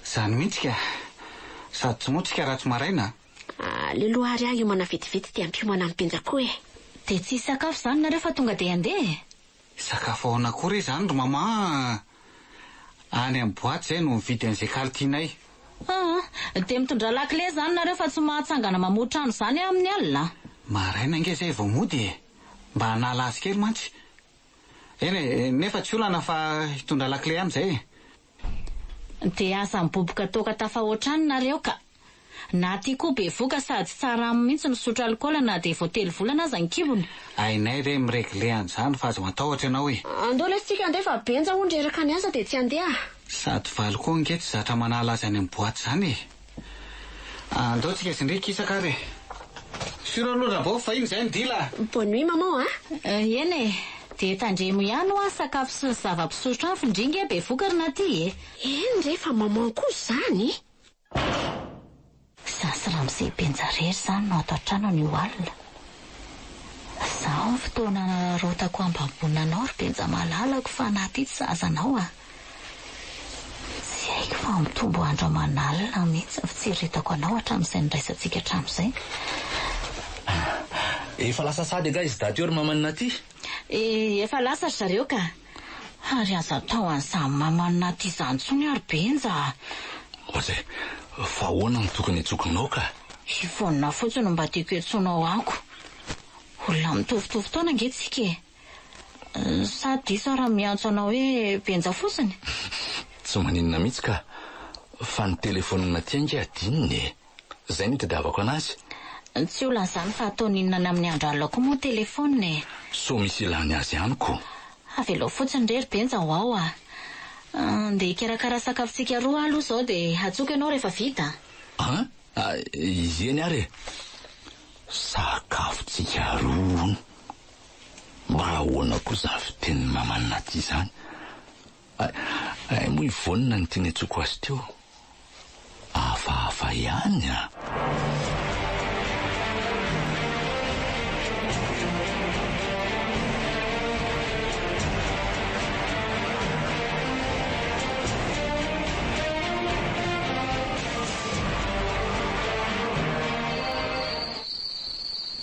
Zany mihitsy ka! Sady tsy moa tsika raha tsy maraina a! Aleo aloha ary aho hiomana vetivety dia hampiomana an'i Benja koa e! Dia tsy hisakafo izany nareo fa tonga dia handeha e! Hisakafo ahoana koa re izany ry maman a! Any amin'ny boaty izay no mividy an'izay kaly tianay. Aa! Dia mitondrà lakile izany nareo fa tsy mahatsangana mamoha trano izany aho amin'ny alina a! Maraina ange izay vao mody e! Mba hanala azy kely mantsy. Eny e, nefa tsy olana fa hitondra lakile ihany izay e! Dia aza miboboka toaka tafahoatra any nareo ka! Na aty koa bevoka sady tsy tsara aminy mihitsy misotro alikaola na dia vao telo volana aza ny kibony. Hainay re mi-regler an'izany fa aza matahotra ianao e! Andao lesy tsika andeha fa benja hono reraka ny asa dia tsy handeha. Sady valy koa ange tsy zatra manala azy any amin'ny boaty izany e! Andao tsika sy ndry hikisaka ary e! voiture aloha Ravao fa iny izay ny dila. Bonne nuit maman a! Eny e! Dia tandremo ihany hoa sakafo sy ny zava-pisotro avy ndry nge bevoka ry Naty e! Eny re fa maman koa izany! Za sy ramose Benja rery izany no ato an-trano anio alina. Izao ny fotoana hanararaotako hambabona anao ry Benja malalako fa na ty tsy zaza anao a! Tsy haiko fa mitombo andro aman'alina mihitsy ny fitsiriritako anao hatramin'izay niraisantsika hatramin'izay. Efa lasa sady angaha izy daty eo ry maman'i Naty? Efa lasa ry zareo ka. Ary aza atao an'izany maman'i Naty izany intsony ary Benja a! Ohatry, fa ahoana no tokony hiantsokonao ka? Yvonne fotsiny no mba tiako hiantsoanao ako. Olona mitovitovy taona ange tsika e! Sa diso aho raha miantso anao hoe Benja fotsiny? Tsy maninona mihitsy ka! Fa ny telefaonina aty ange adinony e! Izay no itadiavako anazy. Tsy olana izany fa ataony inona any amin'ny andro alina koa moa telefaonina e! Sao misy ilany azy ihany ko! Avelao fotsiny re ry Benja ho ao a! Andeha hikarakara sakafontsika roa aho aloha izao dia antsoiko ianao rehefa vita. An? Eny ary e! Sakafontsika roa hono. Mba ahoana koa izany fitenin'i maman'i Naty izany? Hay moa i Vonona no tiany hiantsoako azy teo. Hafahafa ihany an!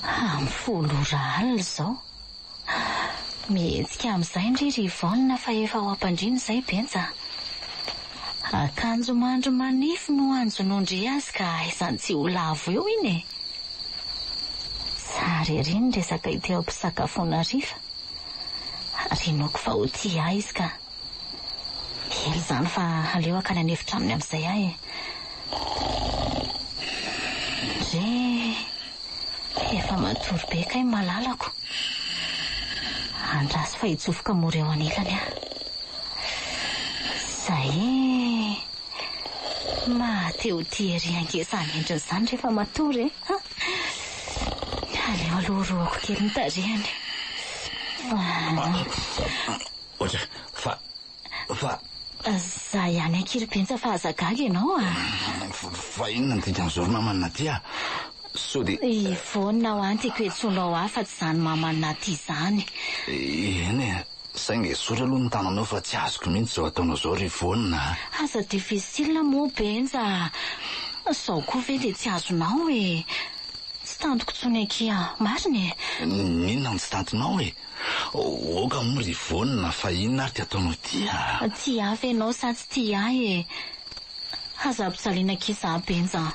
Amin'ny folo ora alina izao. Mihetsika amin'izay ndry ry Yvonne fa efa ao am-pandriana izay Benja a! Akanjo mandry manify no anjonoan-dry azy ka aizany tsy ho lavo eo iny e! Tsara ery ny resaka ity ao am-pisakafoana hariva. Ary inoako fa ho tia ahy izy ka. Ela izany fa aleo hakany an'efitra aminy amin'izay aho e. Ndry, efa matory be kay malalako. Andraso fa hitsofoka mora eo anilany aho. Zay e! Maha te ho tia ery ange izany endriny izany rehefa matory e! Aleo aloha orohako kely ny tarehiny. Ohatra, fa, fa. Za ihany akia ry Benja fa aza gaga ianao a! Fa inona no dikan'izao ry maman'i Naty a? Sao dia. Yvonne hoa ny tiako iantsoanao ahy fa tsy izany maman'i Naty izany. Eny e, saingy esory aloha ny tananao fa tsy azoko mihitsy izao ataonao izao ry Yvonne a! Aza difficile moa Benja a! Izao koa ve dia tsy azonao e! Tsy tantiko intsony akia, marina e! N'inona no tsy tantinao e? Oka moa ry Yvonne fa inona ary ty ataonao ty a? Tia ahy ve ianao sa tsy tia ahy e? Aza ampijaliana akia za Benja a!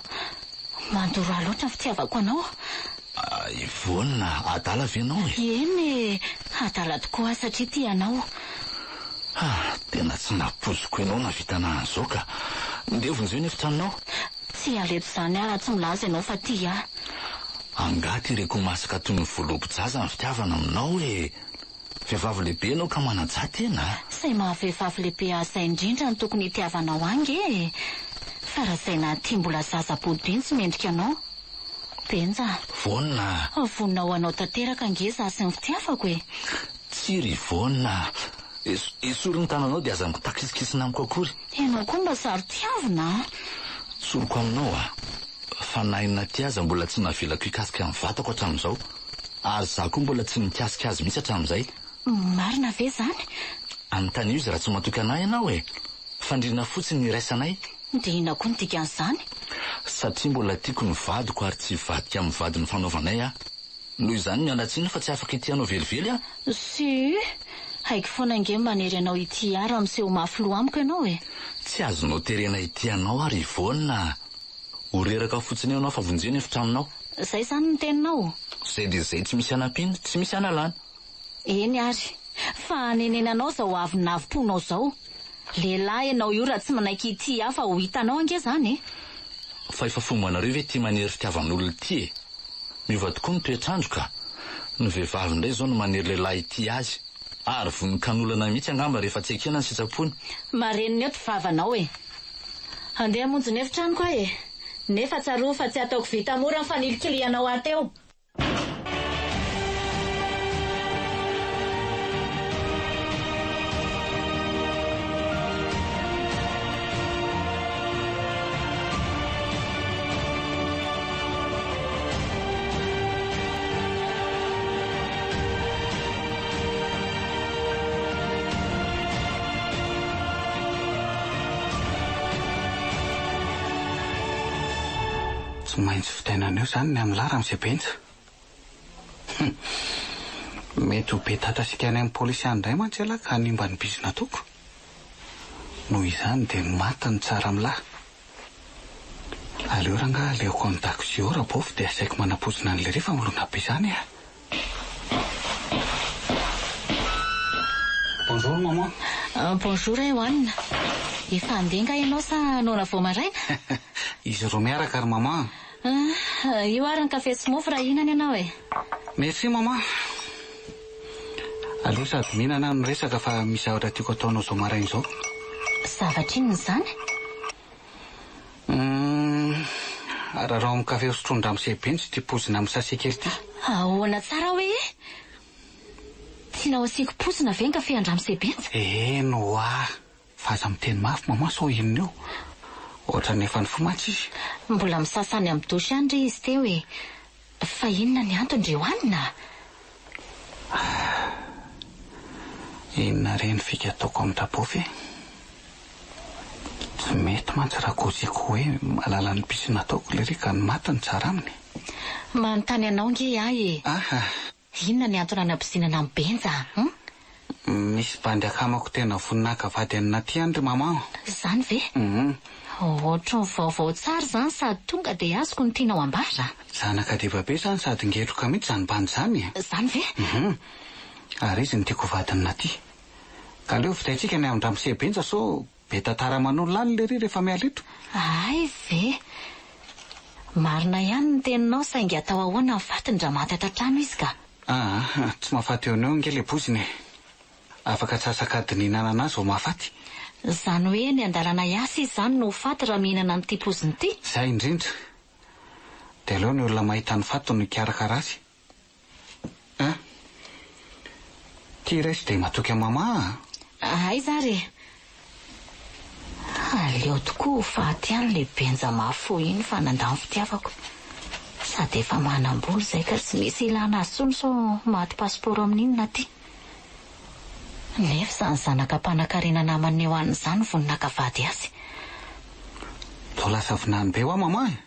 Mandoro ahy loatra ny fitiavako anao. Yvonne, adala ve ianao e? Eny e! Adala tokoa aho satria tia anao. Ha, tena tsy nampoiziko ianao nahavita anah an'izao ka. Ndeha vonjeo ny efitranonao. Tsy hiala eto izany aho raha tsy milaza ianao fa tia ahy. Angaha tereko masaka toy ny voalobo-jaza ny fitiavana aminao e! Vehivavy lehibe ianao ka manajà tena a! Izay maha vehivavy lehibe ahy izay indrindra no tokony hitiavanao ahy ange e! Fa raha izay nahatia mbola zaza bodo iny tsy mendrika anao. Benja a! Vonona a! Vonona ho anao tanteraka ange izaho sy ny fitiavako e! Tsia ry Vonona a! Esory ny tananao dia aza mitakisikisina amiko akory. Ianao koa mba saro-tiavina a! Tsoriko aminao a! Fa na i Natia aza mbola tsy navelako hikasika ny vatako hatramin'izao. Ary izaho koa mbola tsy nikasika azy mihitsy hatramin'izay. Marina ve izany? Anontanio izy raha tsy matoky an'ahy ianao e! Fandriana fotsiny ny iraisanay. Dia inona koa no dikan'izany? Satria mbola tiako ny vadiko ary tsy hivadika amin'ny vady nifanaovanay aho. Noho izany miala tsiny fa tsy afaka hitia anao velively aho. Si! Haiko foana ange ny manery anao hitia ahy raha miseho mafy loha amiko ianao e! Tsy azonao terena hitia anao aho ry Yvonne a! Ho reraka fotsiny eo ianao fa vonjeo ny efitranonao. Izay izany ny teninao? Izay dia izay tsy misy hanampiana, tsy misy hanalana. Eny ary, fa hanenenanao izao avonavom-ponao izao. Lehilahy ianao io raha tsy manaiky hitia ahy fa ho hitanao ange izany e! Fa efa fombanareo ve ity manery fitiavan'olona ity e? Miova tokoa ny toetr'andro ka! Ny vehivavy indray izao no manery lehilahy hitia azy. Ary vonon-kanolana mihitsy angamba rehefa tsy ekena ny sitrapony. Marenina eo ty vavanao e! Handeha hamonjy ny efitranoko aho e! Nefa tsarovy fa tsy hataoko vita mora ny fanilikilihanao ahy teo! Tsy maintsy vitaina anio izany ny amin'lah Ramose Benja. Hum. Mety ho be tatasika any amin'ny polisy any indray mantsy ialahy ka hanimba ny bizina ataoko. Noho izany dia maty ny tsara amin'lah. Aleo rangaha aleoko an-dakozia ao Rabofy dia asaiko manapozina an'i lery fa milona be izany ah. Bonjour maman. Bonjour Ewan. Efa handeha nga ianao sa noana vao maraina? Izy roa miaraka ry maman. Ah, io ary ny kafe sy mofo raha hihinana ianao e. Merci maman. Aleo sady mihinana aho no miresaka fa misy zavatra tiako ataonao izao maraina izao. Zavatra inona izany? Humm, araraho amin'ny kafe hosotroin-dramose Benjy ity pozina amin'ny sachet kely ity. Ahoana tsara hoe? Tianao asiako pozina ve ny kafe an-dramose Benja? Eny ho'a, fa aza miteny mafy maman sao inona eo. Ohatran'ny efa nifoha mantsy izy. Mbola misasa any amin'ny douche any re izy teo e. Fa inona ny antony ry Hoanina a? Inona re ny fika ataoko amin-dRabofy e? Tsy mety mantsy raha kôziko hoe mahalala ny piscine ataoko lery ka ny maty no tsara aminy. Manontany anao nge ahy e! Aha! Inona ny antony anapozinana an'i Benja a? Hum? Misy bandy akamako tena vonona haka vady an'i Naty any ry maman. Izany ve? Hum. Ohatry ny vaovao tsara izany sady tonga dia azoko ny tianao ambara. Zanaka deba be izany sady ngetroka mihitsy izany bandy izany e. Izany ve? Hum. Ary izy no tiako ho vadin'i Naty. Ka aleo vitaintsika ny amin-dramose Benja sao be tantara aman'olona any lery rehefa miala eto. Hay ve! Marina ihany ny teninao saingy atao ahoana ny fatiny raha maty ato an-trano izy ka? Aa, tsy mahafaty eo no eo ange ilay poziny e! Afaka atsasak'adiny hihinanana azy vao mahafaty. Izany hoe eny an-dalana hiasa izy izany no ho faty raha mihinana an'ity poziny ity? Izay indrindra. Dia aleo ny olona mahita ny faty no hikarakara azy. An! Ty resy dia matoky an'i Mama a! Aiza ary e! Aleo tokoa ho faty ihany ilay benja mahafoy iny fa nandà ny fitiavako. Sady efa manam-bola izay ka tsy misy ilana azy intsony sao maty pasipaoro amin'inona aty. Nefa izany zanaka mpanankarena namany eo aniny izany vonona haka vady azy. Toa lasa vinany be hoa Mama e!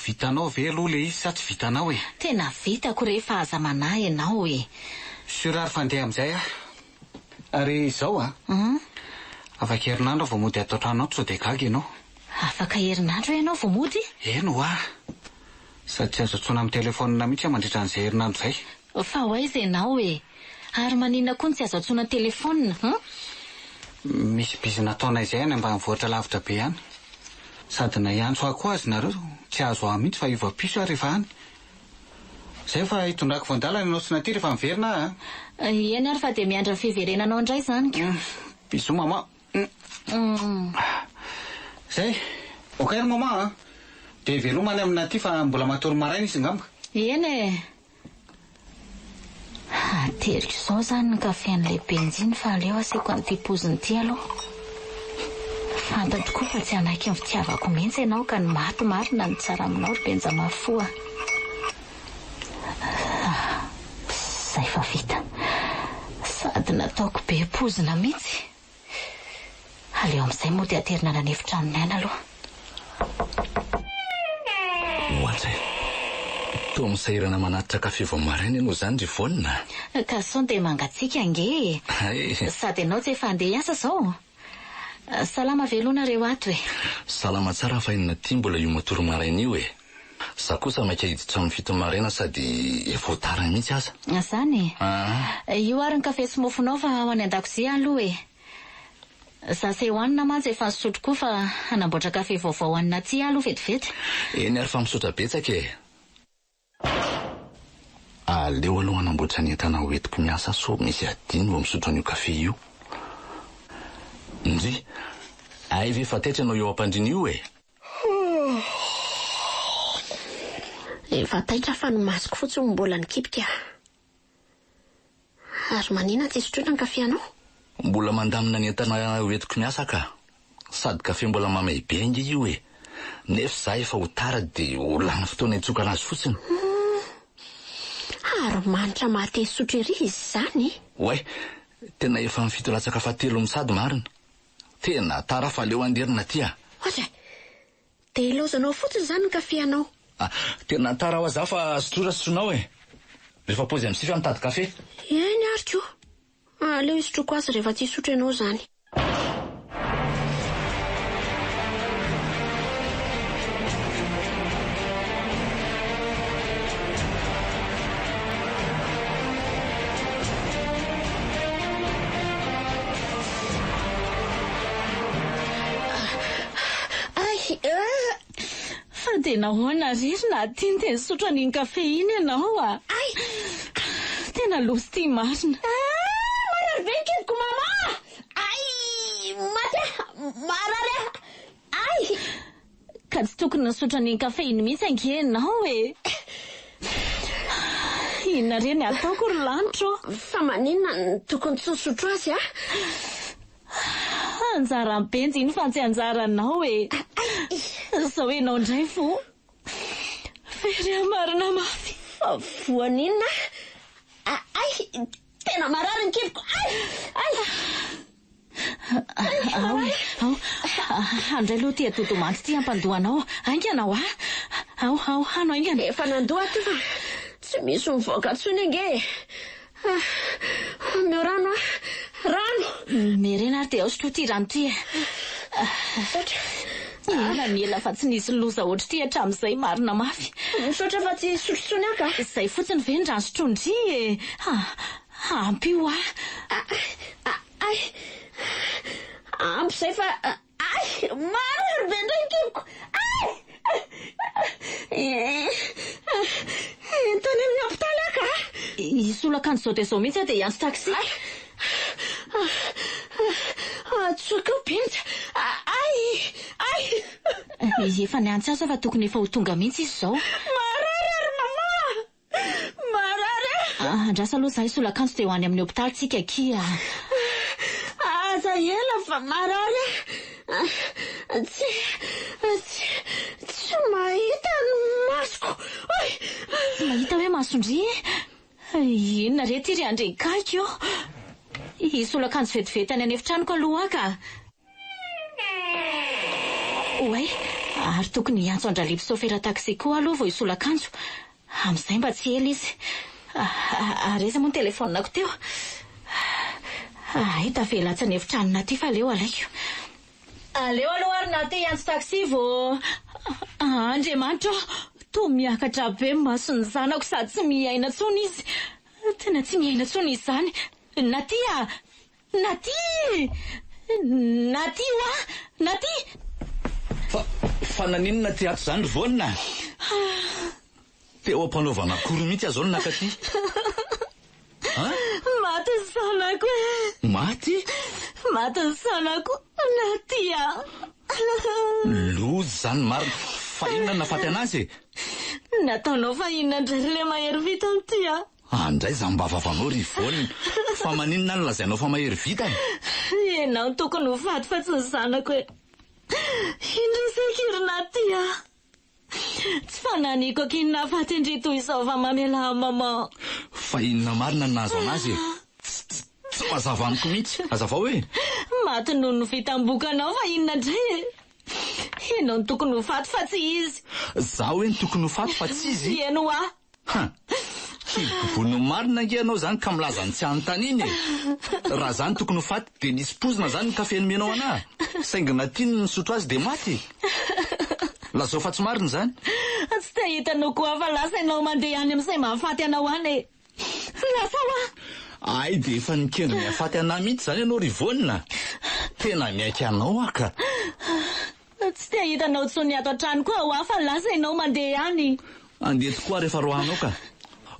Vitanao ve aloha le izy sa tsy vitanao e? Tena vitako re fa aza manahy ianao e! Sur ary fa andeha amin'izay aho. Ary izao a! Afaka herinandro aho vao mody ato an-trano ato sao dia gaga ianao. Afaka herinandro ianao vao mody? Eny ho'a! Sady tsy azo antsoina amin'ny telefaonina mihitsy aho mandritra an'izay herinandro izay. Fa ho aiza ianao e? Ary maninona koa no tsy azo antsoina telefaonina, hum? Misy bizina ataonay izay any ambanivohitra lavitra be any. Sady na hiantso ahy koa aza nareo tsy hahazo ahy mihitsy fa hiova piso aho rehefa any. Izay fa hitondrako voan-dalana ianao sy Naty rehefa miverina aho a! Eny ary fa dia miandry ny fiverenanao indray izany ko. Bisous maman. Izay. Ok ry maman a! Dia veloma any amin'i Naty fa mbola matory maraina izy angamba. Eny e! Ateriko izao izany ny kafe-n'ilay Benjy iny fa aleo asiako an'ity poziny ity aloha. Fantatro koa fa tsy hanaiky ny fitiavako mihitsy ianao ka ny maty marina no tsara aminao ry Benja mafy fo a. Izay fa vita. Sady nataoko be pozina mihitsy. Aleo amin'izay mody aterina any an'efitranon'i Naina aloha. Ohatsa e! Toa misahirana manatitra kafe vao maraina ianao izany ry Yvonne a! Ka sao dia mangatsiaka ange e! Hay! Sady ianao tsy efa handeha hiasa izao? Salama ve aloha nareo ato e? Salama tsara fa inona ity mbola io matory maraina io e! Za kosa maika hiditra amin'ny fito maraina sady efa ho tara mihitsy aza. Zany e! Aa. Io ary ny kafe sy mofonao fa ho any an-dakozia aloha e! Za sy Ewana mantsy efa nisotro koa fa hanamboatra kafe vaovao ho an'i Natia aloha vetivety. Eny ary fa misaotra betsaka e! Aleo aloha hanamboatra ny entana ho entiko miasa sao misy adino vao misotro an'io kafe io. Ndry! Hay ve fa taitra ianao eo am-pandriana io e! Efa taitra fa ny masoko fotsiny no mbola nikipika. Ary manina tsy sotroina ny kafe anao? Mbola mandamina ny entana hoentiko miasa ka. Sady kafe mbola mamay be ange io e. Nefa za efa ho tara dia ho lany fotoana hitsokana azy fotsiny. Humm. Ary manitra maha-te hisotro ery izy izany e. Oay, tena efa amin'ny fito latsaka fahatelo misady marina. Tena tara fa aleo andeha ry Natia a! Ohatra e! Dia ilaozanao fotsiny izany ny kafe anao. Ah, tena tara ho aza fa sotroa raha sotroinao e. Rehefa paozy amin'ny sivy aho mitady kafe. Eny ary ko. Aleo hisotroako azy rehefa tsy hisotro ianao izany. Ay! Fa dia nahoana re ry Nadine dia nisotro an'iny kafe iny ianao a? Ay! Tena loza ity marina. Ah! Marary be ny kiboko mama! Ay! Maty aho! Marary aho! Ay! Ka tsy tokony nisotro an'iny kafe iny mihitsy ange ianao e! Inona re ny ataoko ry lanitra ô? Fa maninona no tokony tsy nisotro azy aho? Anjaran'i Benja iny fa tsy anjaranao e! Izao ianao indray voa. Very aho marina mafy. Fa voan'inona aho? Ay! Tena marary ny kiboko! Ay! Ay! Ao e, ao. Handray aloha ity adodomanty ity hampandoa anao. Haingana hoa! Ao, ao, hano haingana. Efa nandoa ato fa tsy misy mivoaka intsony ange e! Omeo rano aho! Rano! Miherena ary dia ao sotroy ity rano ity e! Misaotra. Ela ny ela fa tsy nisy loza ohatr'ity hatramin'izay, marina mafy. Misaotra fa tsy hisotro intsony aho ka. Izay fotsiny ve ny rano sotroin-dry e! Ampio ahy. Ay! Ampy izay fa ay! Marary be indray ny kiboko! Ay! Ento any amin'ny hopitaly aho ka! Hisolo akanjo izao dia izao mihitsy aho dia hiantso taxi. Ay! Antsoiko eo Benja! Ay! Ay! Efa niantso azy aho fa tokony efa ho tonga mihitsy izy izao. Marary ary mama! Marary ah! Andraso aloha izaho hisolo akanjo dia ho any amin'ny hopitaly tsika akia ah! Aza ela fa marary ah! Tsy, tsy, tsy mahita ny masoko! Oy! Tsy mahita hoe mason-dry e? Inona re ity ry Andriakaiky ô? Hisolo akanjo vetivety any an'efitranoko aloha aho ka! Oay, ary tokony hiantso an-dRalipy saofera taxi koa aloha vao hisolo akanjo. Amin'izay mba tsy ela izy. Ary aiza moa ny telefaoniko teo? Hay tavela atsy an'efitranonà aty fa aleo alaiko. Aleo aloha ary na te hiantso taxi vao. Andriamanitra ô! Toa miakatra be ny mason'ny zanako sady tsy miaina intsony izy. Tena tsy miaina intsony izy izany. Naty a! Naty! Naty hoa! Naty! Fa, fa naninona aty ato izany ry Voanina? Teo am-panaovana akory mihitsy aho izao no naka aty. An? Maty ny zanako e! Maty? Maty ny zanako, Naty a! Loza izany marina. Fa inona no nahafaty an'azy e? Nataonao fa inona indray ry le mahery vita ity a? Andray zany mba vavanao ry Yvonne, fa maninona no lazainao fa mahery vitana? Ianao no tokony ho faty fa tsy ny zanako e! Indrisy aky ry Naty a! Tsy fananiko aky ny nahafaty an-dry toy izao fa mamelà an'i maman. Fa inona marina no nahazo an'azy e? Tsy, tsy, tsy mazava amiko mihitsy. Hazavao e! Maty noho ny vitam-bokanao fa inona indray e? Ianao no tokony ho faty fa tsy izy. Izaho hoe no tokony ho faty fa tsy izy? Eny hoa. Han! Hibobono marina ange ianao izany ka milaza ny tsy anontaniana e! Raha izaho no tokony ho faty dia nisy poizina izany ny kafe nomenao anà? Saingy na tiany ny nisotro azy dia maty! Lazao fa tsy marina izany! Tsy te hahita anao koa aho fa lasa ianao mandeha any amin'izay mahafaty anao any e! Lasa hoa! Hay dia efa nikendry ny hahafaty anà mihitsy izany ianao ry Yvonne a! Tena miaiky anao aho ka! Tsy te hahita anao intsony ato an-trano koa aho fa lasa ianao mandeha any. Andeha tokoa aho rehefa roahanao ka.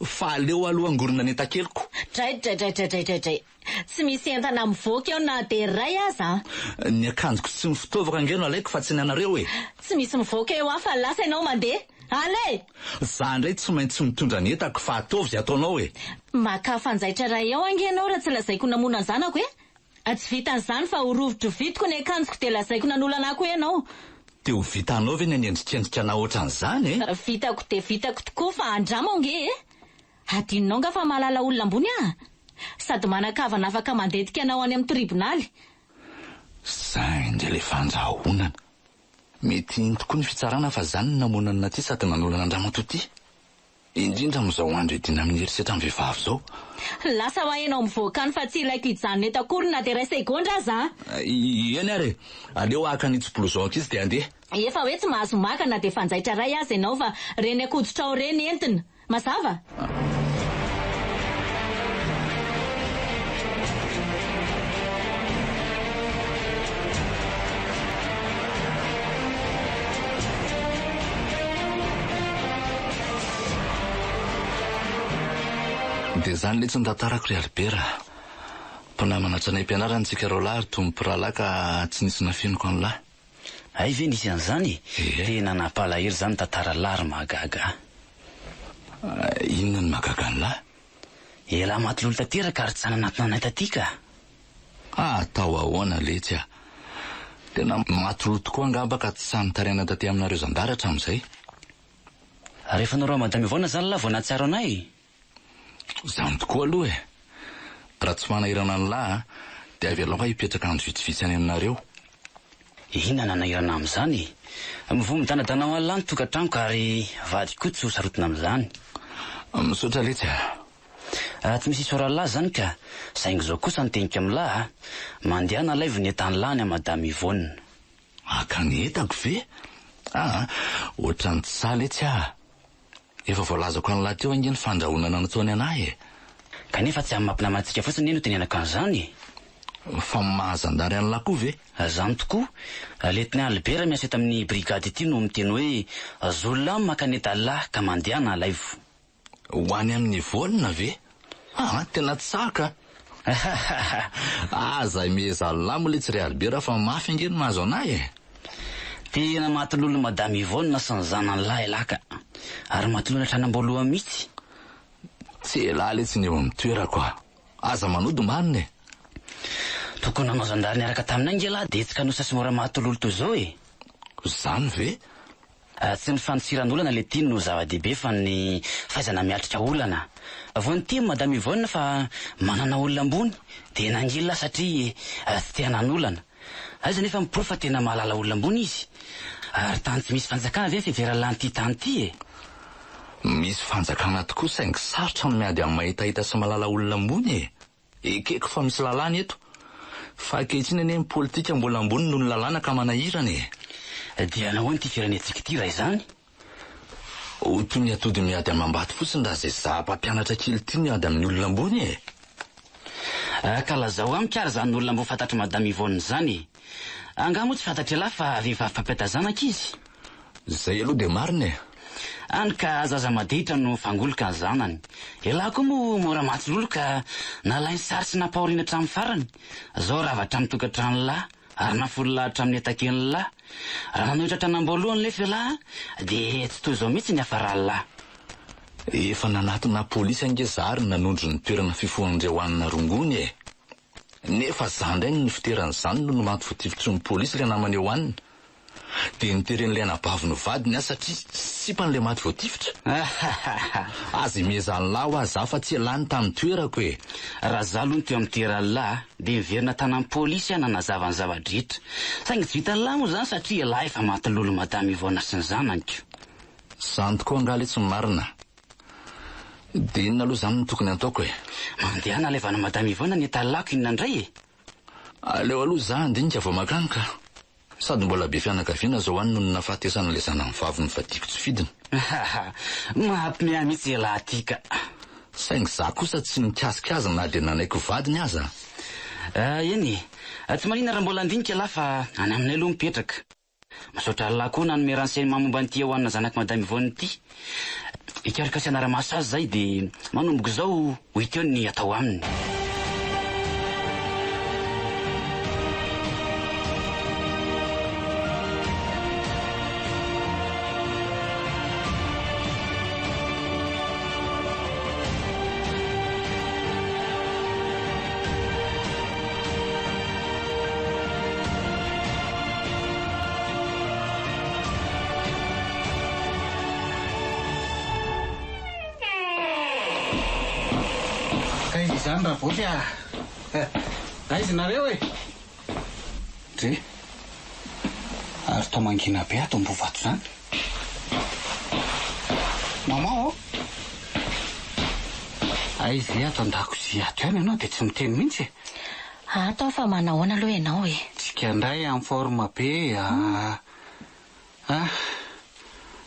Fa aleo aloha angorona ny entan-keliko. Draidraidraidraidraidray. Tsy misy entana mivoaka eo na dia iray aza an. Ny akanjoko sy ny fitaovako ange no alaiko fa tsy ny anareo e. Tsy misy mivoaka eo aho fa lasa ianao mandeha. Allez! Za indray tsy maintsy mitondra ny entako fa ataovy izay ataonao e. Makà fanjaitra iray eo ange ianao raha tsy lazaiko namono ny zanako e. Tsy vitan'izany fa ho rovidrovitiko ny akanjoko dia lazaiko nanolana ahy koa ianao. Dia ho vitanao ve ny hanendrikendrika anah ohatran'izany e? Vitako dia vitako tokoa fa andramo ange e! Adinonao nga fa mahalala olona ambony aho? Sady manan-kavana afaka mandentika anao any amin'ny tribonaly. Zay indray ilay fandrahonana. Mety hino tokoa ny fitsarana fa zany no namono an'i Natia sady nanolana an-dramatoa ity. Indrindra amin'izao andro hiadiana amin'ny herisetra amin'ny vehivavy izao. Lasa hoa ianao mivoaka any fa tsy ilaiko hijanona eto akory na dia iray segondra aza a! Eny ary e! Aleo haka an'itsy blouson ankizy dia handeha. Efa hoe tsy mahazo maka na dia fanjaitra iray aza ianao fa ireny akoditrao ireny entina. Mazava? Dia izany letsy ny tantarako ry Albert a! Mpinamana hatrany am-pianarana isika roalahy ary toa mpirahalahy ka tsy nisy nafeniko an'lah. Hay ve nisy an'izany e? Ie. Tena nampalahelo izany tantara lah ry mahagaga a! Inona no mahagaga an'lah? Elah maty lolo tanteraka ary tsy nanatona anay taty ka! Atao ahoana letsy a! Tena maty lolo tokoa angamba ka tsy sahy nitaraina taty aminareo zandary hatramin'izay. Rehefa noroahin'i Madame Yvonne izany lah vao nahatsiaro anay e! Izany tokoa aloha e! Raha tsy manahirana an'lah a, dia avelao aho hipetraka andro vitsivitsy any aminareo. Inona nanahirana amin'izany e? Mivoha midanadana ho an'lah ny tokantranoko ary vadiko koa tsy ho sarotina amin'izany. Misaotra letsy a! Raha tsy misy isaoran'lah izany ka, saingy izao kosa ny teniko amin'lah a, mandehana alaivo ny entan'lah any amin'i Madame Yvonne. Haka ny entako ve? Aa, ohatran'ny tsy sahy letsy aho. Efa voalazako an'lah teo ange ny fandrahonana nataony an'ahy e! Kanefa tsy amin'ny maha mpinamantsika fotsiny anie no tenenako an'izany e! Fa maha zandary an'lah koa ve? Izany tokoa. Lieutenant Albert miasa eto amin'ny brigade ity no miteny hoe zollah maka ny entan'lah ka mandehana alaivo. Ho any amin'ny Yvonne ve? Aa, tena tsara ka! Aza imehezan'lah moa letsy ry Albert fa mafy ange ny mahazo an'ahy e! Tena maty lolo Madame Yvonne sy ny zanany lahy elah ka! Ary maty lolo hatrany am-boalohany mihitsy. Tsy elah letsy ny eo amin'ny toerako a! Aza manody marina e! Tokony nanao zandary niaraka taminay nge lah dia tsy kanosa sy mora maty lolo toy izao e! Zany ve? Tsy ny fandosiran'olana le ty no zava-dehibe fa ny fahaizana miatrika olana. Vao niteny Madame Yvonne fa manana olona ambony dia nangina satria tsy te hanan'olana. Aiza nefa ny porofo fa tena mahalala olona ambony izy? Ary tany tsy misy fanjakana ve ny fiheveran'lah an'ity tany ity e? Misy fanjakana tokoa saingy sarotra ny miady amin'ny mahitahita sy mahalala olona ambony e! Ekeko fa misy lalàna eto. Fa ankehitriny anie ny politika mbola ambony noho ny lalàna ka manahirana e! Dia nahoana ity firenentsika ity raha izany? Ho toy ny atody miady amam-bato fotsiny raha izay za mpampianatra kely ity miady amin'ny olona ambony e! Ka lazao amiko ary izany olona ambony fantatr'i Madame Yvonne izany e! Angaha moa tsy fantatr'ialahy fa vehivavy mpampiata zanaka izy? Izay aloha dia marina e! Any ka zaza maditra no fangoloka ny zanany. Ialahy koa moa mora maty lolo ka nalainy sary sy nampahoriana hatramin'ny farany. Zao rava hatramin'ny tokantranon'lah ary nafololahy hatramin'ny entaken'lah. Raha nanohitra hatrany am-boalohany nefa ialahy dia tsy toy izao mihitsy ny hiafaran'lah. Efa nanatona polisy ange za ary nanondro ny toerana fifohan'ireo hanina rongony e! Nefa za indray no nifiteran'izany no maty voatifitry ny polisy ilay namany eo anina. Dia niteren'ilay anabaviny ho vadiny aho satria sipany ilay maty voatifitra. Aza imehezan'lah hoa za fa tsy elah ny tamin'ny toerako e! Raha za aloha no teo amin'ny toeran'lah dia niverina tanan'ny polisy aho nanazava ny zava-drehetra. Saingy tsy vitan'lah moa izany satria elah efa maty lolo madame Yvonne sy ny zanany ko. Zany tokoa angaha letsy ny marina? Dia inona aloha izany no tokony hataoko e? Mandehana alaivo any madame Yvonne ny etalako inona indray e? Aleo aloha za handinika vao mankany ka. Sady mbola be fianakaviana zao any noho ny nahafatesan'ilay zanany vavy nivadiako tsy fidiny. Mampime ahy mihitsy ialahy ity ka. Saingy za kosa tsy nikasika azy na dia nanaiky ho vadiny aza. Eny e. Tsy maninona raha mbola handinika ialahy fa any aminay aloha mipetraka. Misaotra Allah koa nanome renseignement momba an'ity Ewana zanak'i Madame Yvonne ity. Hikaroka sy hanara-maso azy izahay dia manomboka izao ho hita eo ny atao aminy. Aiza izany Ravoty a! Aiza nareo e? Dre. Ary toa mangina be ato Ambohivato izany. Maman ô! Aiza e ato an-dakozia ato ihany ianao dia tsy miteny mihitsy e! Ato aho fa manahoana aloha ianao e? Tsika indray en forme be a! Ah!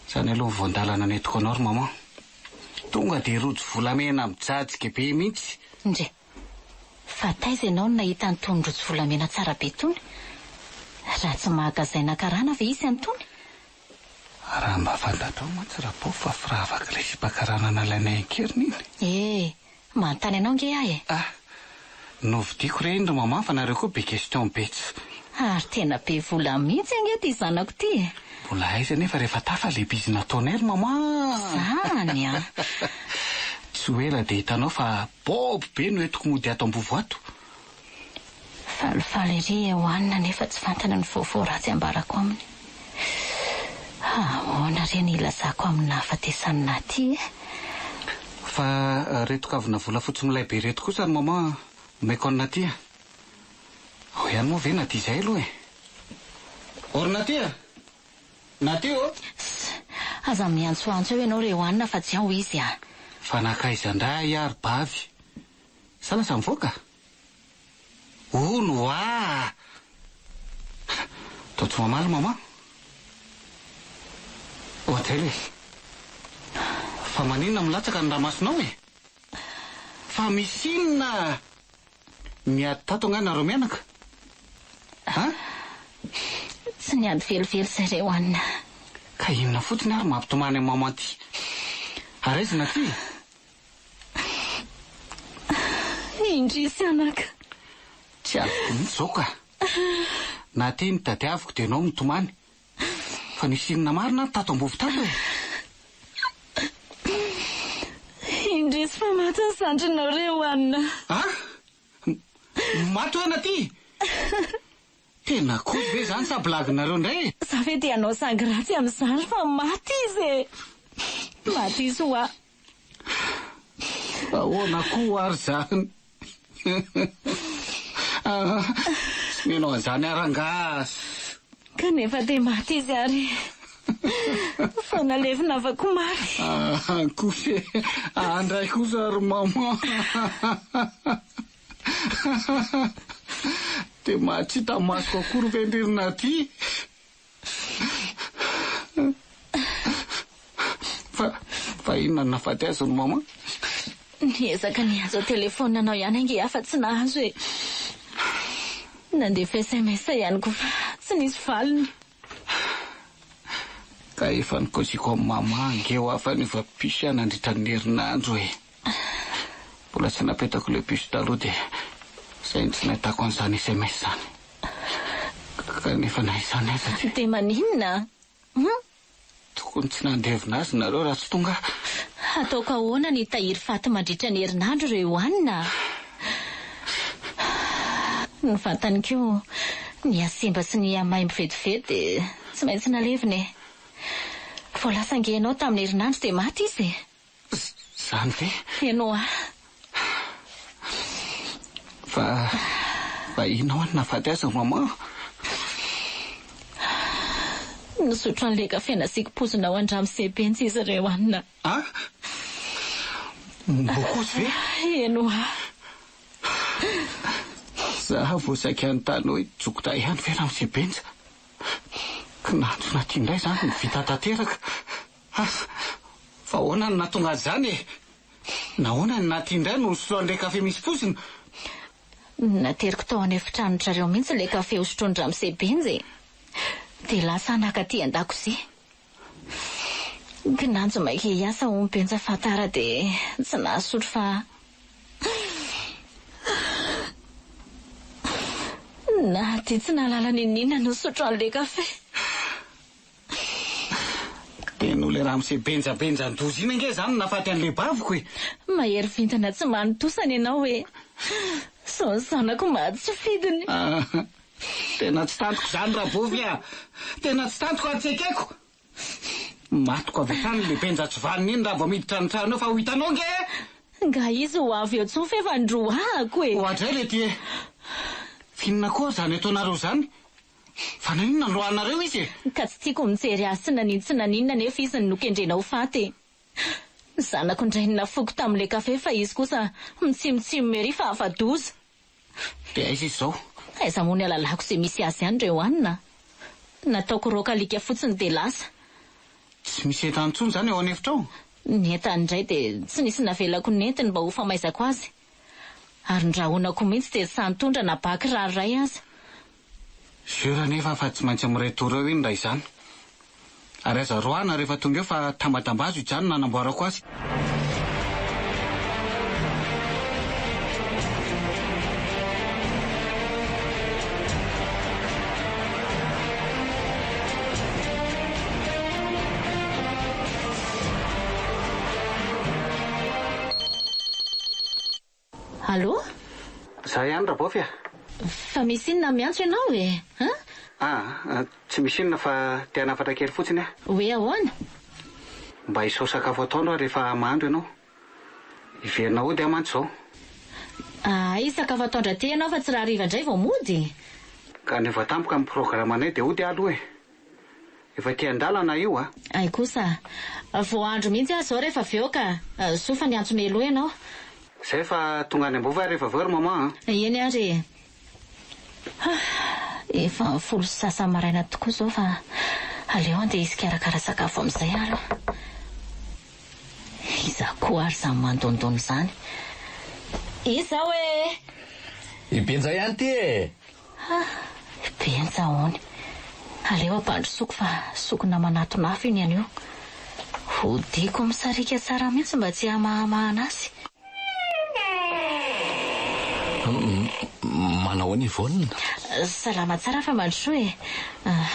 Izany aloha ny voan-dalana nentiko anao ry maman. Tonga dia rojo volamena mijajika be mihitsy. Ndry! Fa taiza ianao no nahita an'itony rojo volamena tsara be itony? Raha tsy magasin karana ve hisy an'itony? Raha mba fantatrao mantsy Rabô fa firavak'ilay sipa karana nalainay an-keriny iny. Eh! Manontany anao nge aho e! Ah! Novidiako re iny ry maman fa nareo koa be question be tsy. Ary tena be vola mihitsy ange ity zanako ity e! Mbola aiza anefa rehefa tafa le bizina ataonay ry maman a! Zany an! Tsy ho ela dia hitanao fa bob be no entiko mody ato Ambovo ato. Falifaly ery i Eoanina nefa tsy fantany ny vaovao ratsy ambarako aminy. Ahoana re ny hilazako amin'ny nahafatesan'i Naty e? Fa reto kavina volafotsy milay be reto kosa ry maman omeko an'i Naty a! Ao ihany moa ve Naty izay aloha e? Ô ry Naty a! Naty ô! Ss! Aza miantsoantso eo ianao ry Eoanina fa tsy ao izy a! Fa nankaiza indray aho ry bavy? Sa lasa nivoaka? Hono hoa! Toa tsy mamaly maman. Ohatray le. Fa maninona milatsaka ny ramasinao e? Fa misy inona? Miady tato angaha nareo mianaka? An? Tsy niady velively zareo an. Ka inona fotsiny ary mampitomany an'i maman ty? Ary aiza Naty e? Indrisy anaka. Tsy azoko mihitsy izao ka. Na aty no tadiaviko dia ianao mitomany. Fa nisy inona marina ary tato am-bovo tato e? Indrisy fa maty ny zandrinao re Hoanina. Ah? Maty hoana aty? Tena kozy ve izany sa blague-nareo indray e? Za ve dia hanao sangy ratsy amin'izany fa maty izy e! Maty izy hoa. Ahoana koa ary izany? Tsy mino an'izany aho rangaha. Kanefa dia maty izy ary vao nalevina afak'omaly. Kosa e! Andray kosa ry maman. Dia maha-tsy hita masoko akory ve ndry ry Naty? Fa, fa inona no nahafaty azy ry maman? Niezaka niantso an-telefaonina anao ihany ange aho fa tsy nahazo e. Nandefa sms ihany koa fa tsy nisy valiny. Ka efa nikaoziako amin'i maman ange hoa fa niova puce aho nandritra ny herinandro e. Mbola tsy napetako ilay puce taloha dia izay no tsy nahitako an'izany sms izany. Kanefa na izany aza dia. Dia maninona? Hum? Tokony tsy nandevina azy nareo raha tsy tonga aho. Hataoko ahoana ny hitahiry faty mandritra ny herinandro ireo hohanina? Ny vatany koa nihasimba sy nihamaimbo vetivety dia tsy maintsy nalevina e. Vao lasa ange ianao tamin'ny herinandro dia maty izy e. Zany ve? Heno ahy. Fa fa inona ho'a no nahafaty azy ry maman? Nisotro an'ilay kafe nasiako pozina ao an-dramose Benja izy ireo anona. Ah? Mbo kosa ve? Heno ahy. Za vao saika hanontany hoe jokota ihany ve ramose Benja? Kinanjo na ty indray izany no vita tanteraka. Asa! Fa ahoana no nahatonga azy izany e? Nahoana ny Naty indray no nisotro an'ilay kafe misy poizina? Nateriko tao an'efitranon-dry zareo mihitsy ilay kafe hosotroin-dRamose Benja e! Dia lasa naka aty an-dakozia. Kinanjo maika hiasa hono Benja fa tara dia tsy nahasotro fa Naty tsy nahalala n'inon'inona nisotro an'ilay kafe. Dia noho ilay ramose benjabenjan-doza iny ange izany no nahafaty an'ilay baviko e! Mahery vintana tsy manotosana ianao e! Sao ny zanako maty tsy fidiny. Ah, tena tsy tantiko izany Rabovy a! Tena tsy tantiko ary tsy ekeko! Matiko avy hatrany ilay benja tsy vanona iny raha vao miditra ny trano eo fa ho hitanao ange e! Nga izy ho avy eo intsony f'efa ndroahako e! Oadray lety e! F'inona koa izany ataonareo izany? Fa naninona no roahinareo izy e? Ka tsy tiako mijery azy tsy naninon-tsy naninona nefa izy no nokendrena ho faty e. Ny zanako indray no nafoiko tamin'ilay kafe fa izy kosa mitsimotsimo ery fa afa-doza. Dia aiza izy izao? Aiza moa ny alalako izay misy azy any ry Oanina? Nataoko roaka alika fotsiny dia lasa. Tsy misy entana intsony izany ao an'efitra ao? Ny entany indray dia tsy nisy navelako nentiny mba ho famaizako azy. Ary ndrahonako mihitsy dia tsy sahy nitondra na ba kiraro iray aza. Sûr anefa fa tsy maintsy mi-retour eo iny raha izany. Ary aza roahina rehefa tonga eo fa tambatambazo hijanona hanamboarako azy. Allô? Za ihany Rabaofy a! Fa misy inona miantso ianao e? Hein? Ah, tsy misy inona fa te hanafatra kely fotsiny aho. Hoe ahoana? Mba hisao sakafo atoandro aho rehefa mahandro ianao. Hiverina hody aho mantsy izao. Hay sakafo atoandro aty ianao fa tsy raha hariva indray vao mody? Ka niova tampoka ny programanay dia hody aho aloha e! Efa aty an-dalana io a! Hay kosa! Voahandro mihitsy aho izao rehefa avy eo ka! Soa fa niantso mialoha ianao. Zay fa tonga any Ambova aho rehefa avy eo ry maman a! Eny ary e! Ah! Efa folo sy sasany maraina tokoa izao fa aleo andeha hikarakara sakafo amin'izay aho aloha. Iza koa ary izany mandondona izany? Iza ao e? I Benja ihany ity e! Ha! Benja hono. Aleo ampandrosoako fa sokina manatona afo iny anio. Hodiako misariaka tsara mihitsy mba tsy hamahamahana azy. Manao ahoana Yvonne? Salama tsara fa mandrosoa e.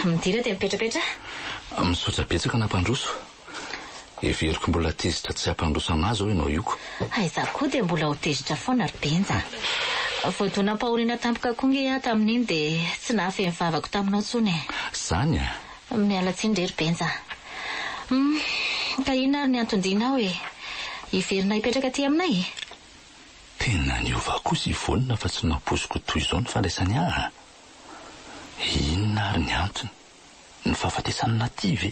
Midira dia mipetrapetraha. Misaotra betsaka nampandroso. Heveriko mbola tezitra tsy hampandroso anah zao ianao io ko. Hay za koa dia mbola ho tezitra foana ry Benja a. Voadonam-pahoriana tampoka koa nge aho tamin'iny dia tsy nahafehy ny vavako taminao intsony e. Zany a! Miala tsiny re ry Benja a. Hum, ka inona ary ny anton-dianao e? Hiverina hipetraka aty aminay? Tena niova kosa i Vonona fa tsy nampoiziko toy izao ny fandraisany ahy a! Inona ary ny antony? Ny fahafatesan'i Naty ve?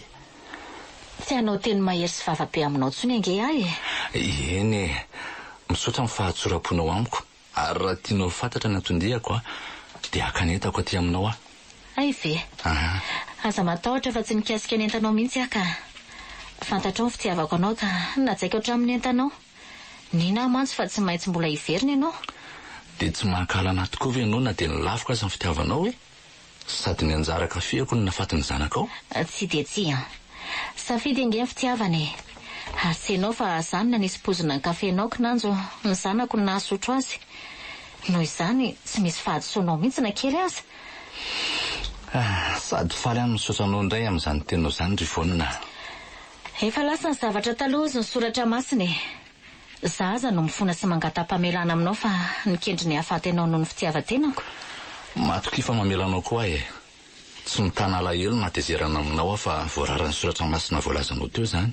Tsy hanao teny mahery sy vava be aminao intsony ange aho e! Eny e! Misaotra amin'ny fahatsoram-ponao amiko, ary raha tianao ho fantatra ny anton-diako a, dia haka ny entako aty aminao aho. Hay ve? Aha. Aza matahotra fa tsy nikasika ny entanao mihitsy aho ka. Fantatrao ny fitiavako anao ka najaiko hatramin'ny entanao. Nino aho mantsy fa tsy maintsy mbola hiverina ianao. Dia tsy mankahala anà tokoa ve ianao na dia nolaviko aza ny fitiavanao e? Sady ny anjara kafeako no nafaty ny zanakao? Tsia dia tsia an! Safidy ange ny fitiavana e! Ary tsy ianao fa za no nanisy poizina ny kafenao kinanjo ny zanako no nahasotro azy. Noho izany tsy misy fahadisoanao mihitsy na kely aza. Ah, sady faly aho misaotra anao indray amin'izany teninao izany ry Yvonne a! Efa lasa ny zavatra taloha hozy ny soratra masina e! Za aza no mifona sy mangata-pamelana aminao fa nikendry ny hahafaty anao noho ny fitiavan-tenako. Matokia fa mamela anao koa aho e! Tsy mitana alahelo na hatezerana aminao aho fa voararan'ny soratra masina voalazanao teo izany.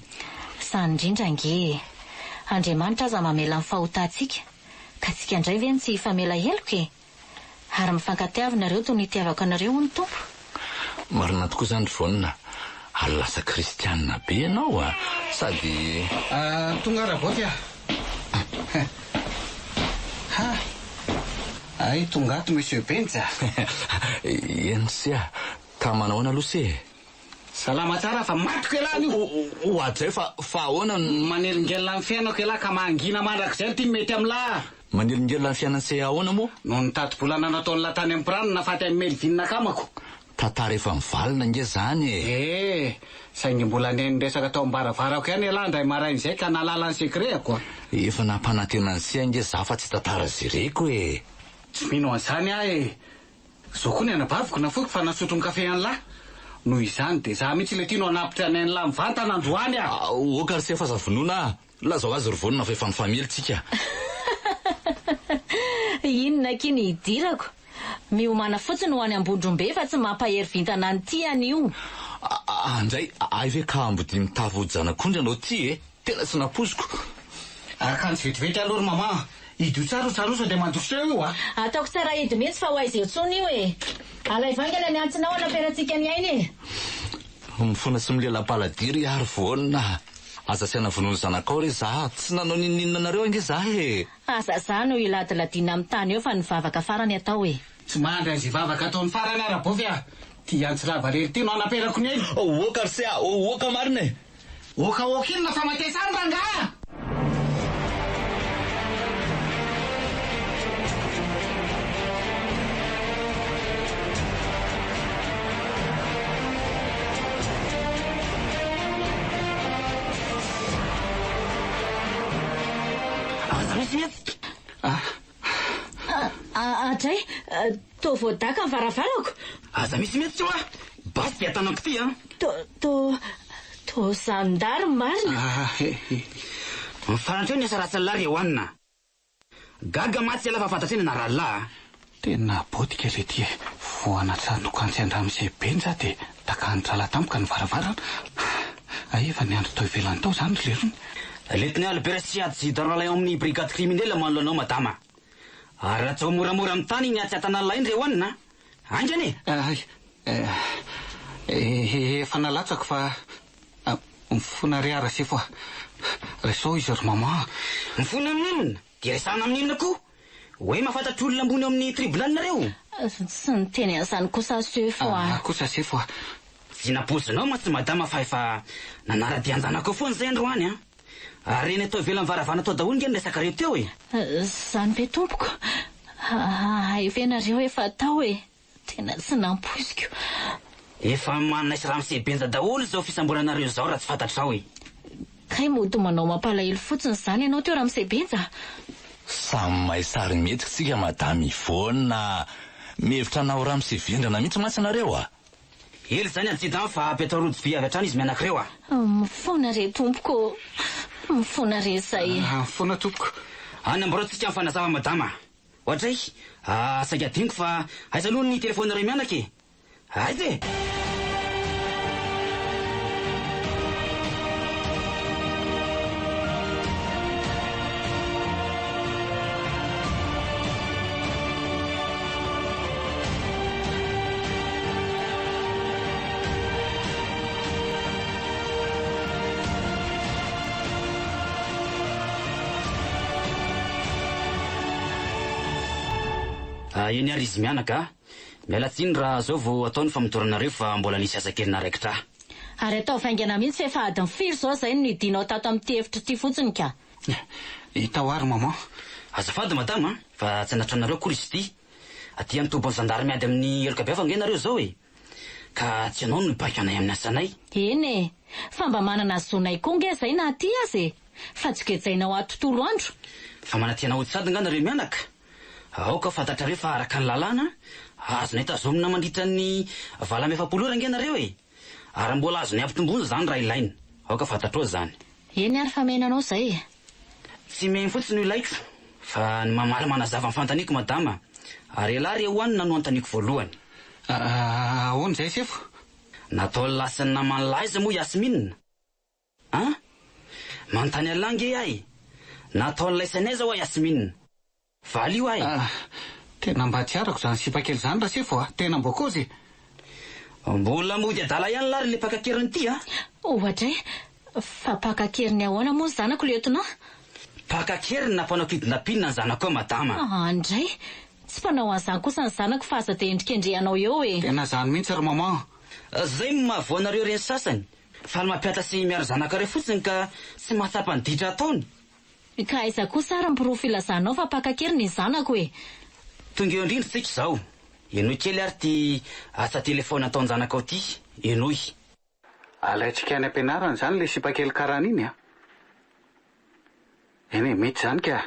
Izany indrindra ange e! Andriamanitra aza mamela ny fahotantsika, ka tsika indray ve no tsy hifamela heloka e! Ary mifankatiava nareo toy ny itiavako anareo hoy ny Tompo. Marina tokoa izany ry Vonona a! Lasa kristianina be ianao a! Sady. Tonga aho Raboty a! Ha! Hay tonga ato Monsieur Benja! Eny se a! Ka manao ahoana aloha se e? Salama tsara fa matiko ialahy anio! Oadray fa fa ahoana no. Manelingelina ny fiainako ialahy ka mangina mandrakizay ity mety amin'lah! Manelingelina ny fiainan'i se ahoana moa? Noho ny tati-bolana nataon'lah tany amin'ny Prano nafaty an'i Melvin akamako. Tantara efa mivalona ange zany e! Eh! Saingy mbola nihaino resaka tao am-baravarako ihany ialahy indray maraina izay ka nahalala ny secret-ko a! Efa nampanantena an'i se ange za fa tsy tantara jereko e! Tsy mino an'izany aho e! Zao koa ny anabaviko nafoiko fa nasotro ny kafe an'lah. Noho izany dia za mihitsy le tianao hanapitra ny an'lah mivantana androany a! Ok ry se fa aza vonoina ah! Lazao azy ry vonona fa efa mifamely tsika. Inona akia ny hidirako? Miomàna fotsiny ho any Ambondrombe fa tsy mampahery vintana an'ity anio. Andray, hay ve ka ambodia mitafy hodi-janak'ondry ianao ity e! Tena tsy nampoiziko. Akanjo vetivety aloha ry maman a! Hidio tsara io tsaroa sao dia mandositra eo io a! Ataoko tsara hidy mihitsy fa ho aiza eo intsony io e! Alaivo haingana ny antsinao hanaperantsika ny aina e! Mifona sy milela-paladia ry ary vonona. Aza asiana vonoin'ny zanakao re za. Tsy nanao n'inon'inona anareo ange za e! Aza za no hiladiladiana amin'ny tany eo fa ny vavaka farany atao e! Tsy mandry an'izay vavaka ataony farany aho Rabofy a! Ty antsy lava lery ty no hanaperako ny aina. Oka ry se a! Oka marina e! Oka oka inona fa matesa any rangaha! Aza misy mihetsika! Adray, toa voadaka ny varavarako. Aza misy mihetsika hoa! Basy dia tanako ity an! To, to, to zandary marina. Mifarana hatreo ny asa ratsin'lah ry Ewana. Gaga mantsy ialahy fa fantatr'iny ny anaran'lah a! Tena botika le ty e! Voa natsatokantsy an-dramose Benja dia takan'ny tampoka ny varavarana. Hay efa niandry tao ivelany tao izany ry lerony. Lieutenant Albert sy adjudant Ralay ao amin'ny brigade criminelle manoloana anao madama. Ary raha tsy ho moramora amin'ny tany iny atsy an-tanàna iny ry Ewana a! Haingana e! Hay, efa nalatsako fa mifona re aho Rasefo a! Resao izy ry maman a! Mifona amin'inona? Dia resahana amin'inona koa? Hoe mahafantatra olona ambony ao amin'ny tribunal nareo? Tsy niteny an'izany kosa Sefo a! Ah kosa Sefo a! Tsy nampoizinao mantsy madama fa efa nanara-dia an-janakao foana izay androany an! Ary reny tao ivelan'ny varavarana tao daholo nge ny resakareo teo e! Izany ve tompoko? Hay ve nareo efa tao e! Tena tsy nampoiziko. Efa manaiky ramose Benja daholo izao fisamboranareo izao raha tsy fantatrao e! Kay mody manao mampalahelo fotsiny izany ianao teo ramose Benja a! Samy mahay sary mihetsika tsika madame Yvonne a! Mihevitra anao ramose vendrana mihitsy mantsy nareo a! Ela izany adjudant fa apetao rojo vy avy hatrany izy mianakireo a! Mifona re tompoko ô! Mifona re izay e! Mifona tompoko. Any ambarao tsika mifanazava madama. Ohatray, ah saika adinoko fa aiza aloha ny telephone-nareo mianaka e? Aiza e? Eny ary izy mianaka a! Miala tsiny raha zao vao atao ny famotoranareo fa mbola nisy asa kely naraikitra ahy. Ary ataovy haingana mihitsy fa efa adiny firy izao izay no nidinao tato amin'ity efitra ity fotsiny ka. Hita ho ary maman. Azafady madama a, fa tsy anatra anareo akory izy ity. Aty amin'ny tobin'ny zandary miady amin'ny heloka bevava ange nareo izao e! Ka tsy ianao no mibaiko anay amin'ny asanay. Eny e! Fa mba manana zonay koa nge zay na aty aza e! Fa tsy gejainao ato tontolo andro. Fa manantena hody sady nga nareo mianaka? Aoka ho fantatrareo fa araka ny lalàna, azonay tazomina mandritra ny 48 ora ange nareo e! Ary mbola azonay ampitomboina izany raha ilaina. Aoka fantatrao izany. Eny ary fa mena anao izay e! Tsy mihaino fotsiny no ilaiko, fa ny mamaly manazava ny fanontaniako madama. Ary ialahy re hoanina no anontaniako voalohany. Ahoana izay sefo? Nataon'lah sy ny naman'lah aiza moa Yasmine? An? Manontany an'lah ange aho e! Nataon'lah sy an'aiza hoa Yasmine? Valio aho e! Ah, tena mba tsy arako izany sipa kely izany Rasefo a! Tena mbo kôzy e! Mbola mody adala ihany lah ry le mpaka an-keriny ity a! Oadray, fa mpaka an-keriny ahoana moa ny zanako Lieutenant? Mpaka an-keriny na mpanao kidnapping ny zanako ao madama. Andray, tsy mpanao an'izany kosa ny zanako fa aza dia endrikendrehanao eo e! Tena izany mihitsy ry maman! Zay no mahavoa anareo ireny sasany, faly mampiatra sy miaro zanakareo fotsiny ka tsy mahatsapa ny ditra ataony. Ka aiza kosa ary ny porofo ilazanao fa mpaka an-keriny ny zanako e? Tonga eo indrindra tsika izao. Henoy kely ary ity asa telefaona ataon-janakao ity. Henoy. Alaintsika any am-pianarana izany ilay sipa kely karana iny a! Eny e, mety izany ka!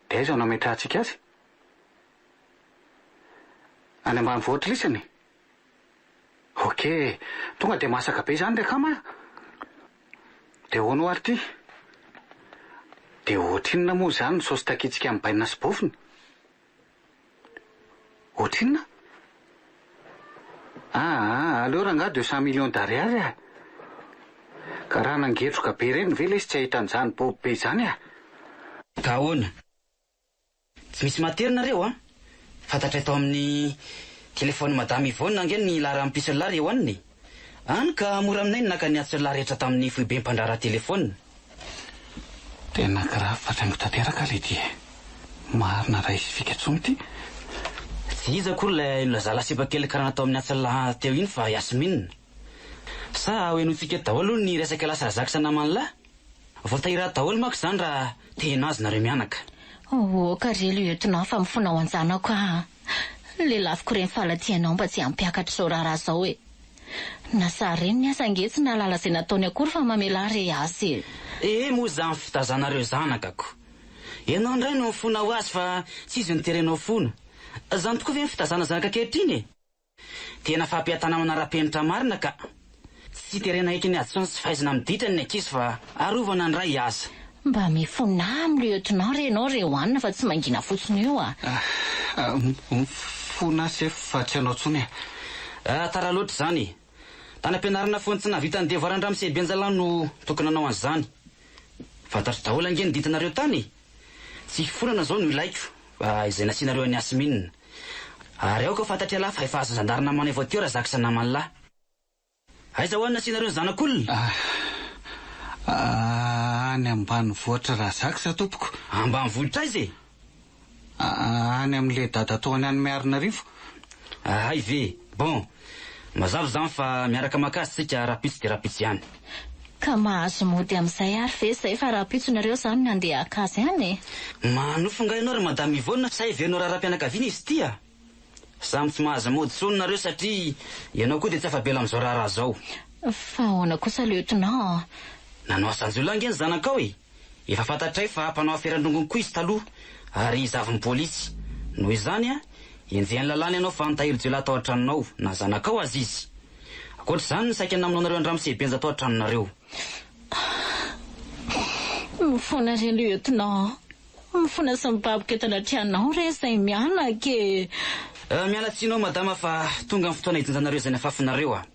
Dia aiza no ametrahantsika azy? Any ambanivohitra lisany? Ok, tonga dia masaka be izany ry akama a! Dia ahoana ho'a ry ty? Dia ohatrinona moa izany ny saosy takintsika amin'ny bainina sy bofiny? Ohatrinona? Aa, aleo rangahy 200 millions d'ariary a! Ka raha nangetroka be ireny ve lesy tsy hahita an'izany bobo be izany a! Ka ahoana? Tsy misy matery nareo a! Fantatray tao amin'ny telefaon'i Madame Yvonne ange ny laharan'ny mpisololahy ry Ewan e! Hany ka mora aminay ny naka ny antson'lahy rehetra tamin'ny foibe mpandraharaha telefaonina. Tena grave fa traingo tanteraka le ty e! Marina raha hisy fika tsony ty. Tsy iza akory ilay nilazala sipa kely karana tao amin'ny antson'lahy teo iny fa Yasmine. Sa ho henointsika eto daholo hono ny resaka lasa Jacques naman'lahy? Voatahiry ato daholo manko izany raha te heno azy nareo mianaka. Oka re lieutenant fa mifona ho an-janako aho a! Lelafiko ireny falatianao mba tsy hampiakatra izao raharaha izao e! Na za reniny aza ange tsy nahalala izay nataony akory fa mamelà re azy e! Ee moa izany fitazanareo zanaka ko! Ianao indray no mifona ho azy fa tsy izy no terenao fona! Izany tokoa ve ny fitazana zanaka ankehitriny e? Tena fampihatana manara-penitra marina ka! Tsy terena eky ny hadisoany sy fahaizana amin'ny ditrany ny ankizy fa arovana ny ray aza. Mba mifonà amin'ny lieutenant re ianao re Hoanina fa tsy mangina fotsiny eo a! Mifona sefo fa tsy hanao tsony e! Ah, tara loatra izany e! Tany am-pianarana fony tsy nahavita ny devoir an-dramose Benjalahy no tokony nanao an'izany. Fantatro daholo ange ny ditinareo tany e! Tsy hifonana izao no ilaiko fa izay nasianareo an'i Yasmine. Ary aoka ho fantatr'ialahy fa efa azon'ny zandary namanay vao teo Razaka sy naman'lahy. Aiza hoa no nasianareo ny zanak'olona? Ah, any ambanivohitra Razaka tompoko. Ambanivohitra aiza e? Any amin'ilay dadatoany any Miarinarivo. Hay ve? Bon, mazava izany fa miaraka maka azy tsika rahampitso dia rahampitso ihany. Ka mahazo mody amin'izay ary ve izay fa rahampitso nareo izany no handeha haka azy any e? Manofy nga ianao ry Madame Yvonne sa heverinao raharaham-pianakaviana izy ity a? Samy tsy mahazo mody intsony nareo satria ianao koa dia tsy afa-bela amin'izao raharaha izao. Fa ahoana kosa Lieutenant a? Nanao asan-jiolahy ange ny zanakao e! Efa fantatray fa mpanao aferan-drongony koa izy taloha ary zavin'ny polisy. Noho izany, enjehin'ny lalàna ianao fa nitahiry jiolahy tao an-tranonao, na zanakao aza izy. Ankoatra izany, saika namonoanareo an-dRamose Benja tao an-tranonareo. Mifona re Lieutenant a! Mifona sy mibaboka eto anatrehanao re izay mianaka e! Miala tsiny ao madama fa tonga ny fotoana hijinjanareo izay nafafinareo a!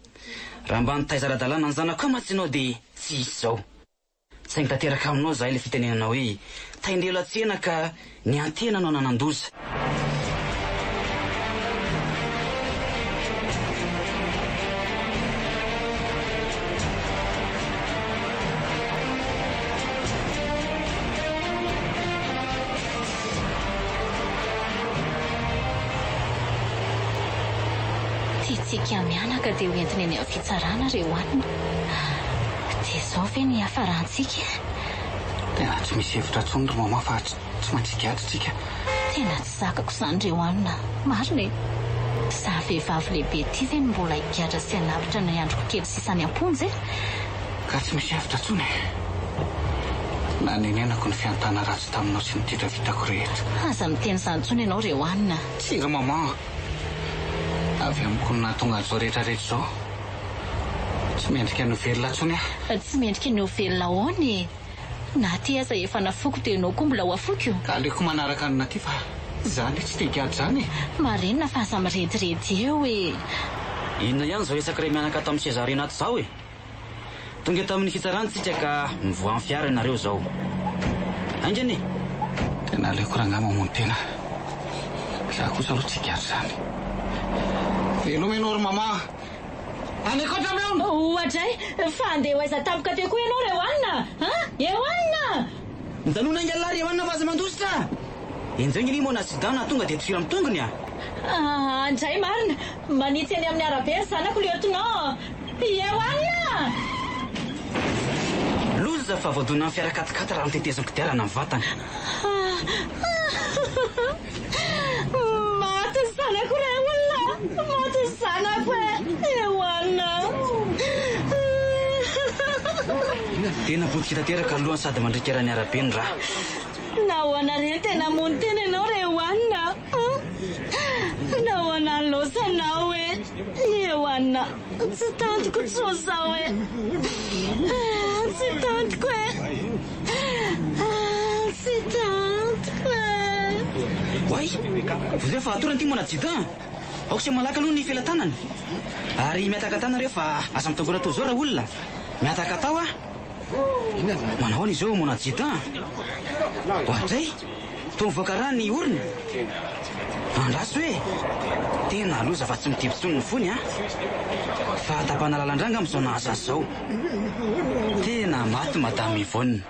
Raha mba nitaiza ara-dalàna ny zanakao mantsy ianao dia tsy hisy izao. Saingy tanteraka aminao izahay ilay fitenenana hoe taindrelo an-tsena ka ny antena no ananan-doza. Tiantsika mianaka dia ho entina eny amin'ny fitsarana re hoanina. Dia izao ve ny hiafarantsika? Tena tsy misy hevitra intsony ry maman fa tsy maintsy higadra tsika. Tena tsy zakako izany ry hoanina. Marina e! Za vehivavy lehibe ity ve no mbola higadra sy hanapitra ny androko kely sisa any am-ponja e? Ka tsy misy hevitra intsony e! Nanenenako ny fihantana ratsy taminao sy ny ditra vitako rehetra. Aza miteny izany intsony ianao ry hoanina. Tsia ry maman a! Avy amiko no nahatonga an'izao rehetra rehetra izao. Tsy mendrika ny ho velona intsony aho. Tsy mendrika ny ho velona ahoana e? Na aty aza efa nafoiko dia ianao koa mbola ho afoiko? Ka aleoko manaraka an'i Naty fa izaho anie tsy te higadra izany e! Marenina fa aza mirediredy eo e! Inona ihany izao resaka iray mianaka ato amin'ny seza aoriana ato izao e? Tonga eto amin'ny fitsarana tsika ka mivoaha amin'ny fiara ianareo izao. Haingana e! Tena aleoko rangahy mamono tena. Izaho kosa aloha tsy higadra izany. Veloma ianao ry mama a! Any ankoatra mihaona! Oadray! Fa handeha ho aiza tampoka teo koa ianao ry Ewana a! Ewana! Mijanona ingahy ry Ewana fa aza mandositra a! Enjeho ny limo na sida na tonga dia tifiro amin'ny tongony a! Aa ndray marina! Manitsy eny amin'ny arabe ny zanako lieutenant! Ewana! Loza fa voadonan'ny fiara katikata raha noteteziny kodiarana ny vatany. Maty ny zanako re olona! Maty ny zanako e! Ewana! Tena potika tanteraka ny lohany sady mandriaka eran'ny arabe ny rà. Nahoana re no tena hamono tena ianao re Ewana a? Nahoana nilaozanao e? Ewana, tsy tantiko intsony izao e! Tsy tantiko e! Tsy tantiko e! Oay! Vonjeo fa atorany ity mon adjudant! Aoka tsy malaky aloha ny felatanany! Ary mihataka tana re fa aza mitangorona toy izao raolona! Mihataka tao ah! Manao ahoana izao mon adjudant? Oadray! Toa mivoaka rà ny orony! Andraso e! Tena loza fa tsy mitipy intsony ny fony an! Fahatapahana lalan-drà angamba izao nahazo azy izao. Tena maty Madame Yvonne.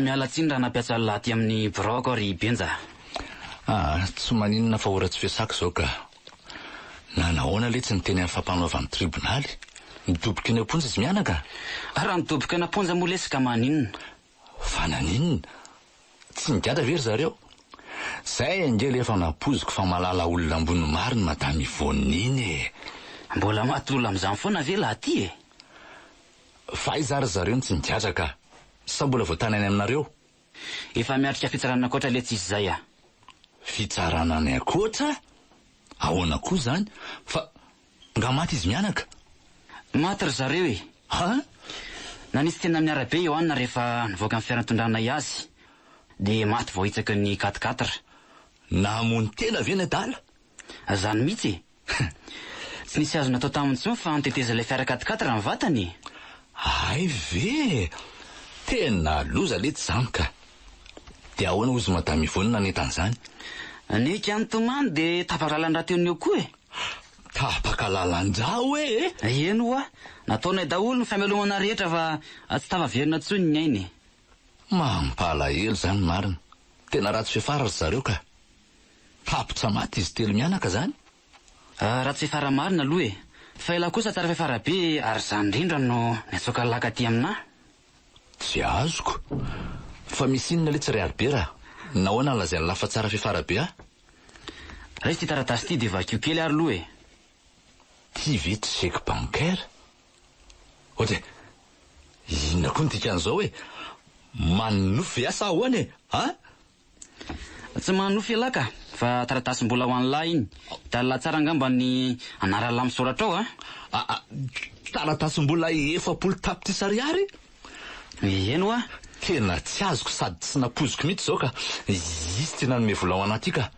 Miala tsiny raha nampiasa an'lah aty amin'ny biraoko aho ry Benja. Ah, tsy maninona fa ora tsy fiasako izao ka. Na nahoana letsy ny teny amin'ny fampanoavan'ny tribonaly? Nidoboka eny am-ponja izy mianaka? Raha nidoboka eny am-ponja moa lesy ka maninona? Fa naninona? Tsy nigadra ve ry zareo? Zay ange le efa nampoiziko fa mahalala olona ambony marina madame Yvonne iny e! Mbola maty olona amin'izany foana ve lahy ty e? Fa aiza ary zareo no tsy nigadra ka? Sa mbola voatana any aminareo? Efa miatrika fitsarana ankoatra letsy izy zay a! Fitsarana any ankoatra? Ahoana koa izany? Fa nga maty izy mianaka? Maty ry zareo e! Ha? Nanisy teny amin'ny arabe i Yohanna rehefa nivoaka ny fiara nitondranay azy. Dia maty voahitsaky ny quatre quatre. Namono tena ve ny adala? Zany mihitsy e! Tsy nisy azo natao taminy intsony fa notetezan'ilay fiara quatre quatre ny vatany e! Hay ve e! Tena loza letsy izany ka! Dia ahoana hozy Madame Yvonne nanentana izany? Niaika nitomany dia tapaka lalan-drà teo no eo koa e! Tapaka lalan-drà hoe e? Eny ho'a! Nataonay daholo ny famelomana rehetra fa tsy tafaverina intsony ny ainy e! Mampalahelo izany marina! Tena ratsy fiafara ry zareo ka! Tapitra maty izy telo mianaka zany? Ratsy fiafara marina aloha e! Fa elah kosa tsara fiafara be ary zany indrindra no niantsoaka laka aty aminah. Tsy azoko. Fa misy inona letsy ry Albert a? Nahoana no lazain'lah fa tsara fiafara be aho? Raiso ity taratasy ity dia vakio kely ary aloha e! Ty ve tsy chèque bancaire? Ohatra e! Inona koa ny dikan'izao e? Manonofy ve aho sa ahoana e? An? Tsy manonofy ialahy ka, fa taratasim-bola ho an'lah iny. Hitan'lah tsara angamba ny anaran'lah misoratra ao a! Aa, taratasim-bola 40 tapitrisa ariary? Eny hoa! Tena tsy azoko sady tsy nampoiziko mihitsy izao ka! Izy ity nanome vola ho anah ity ka!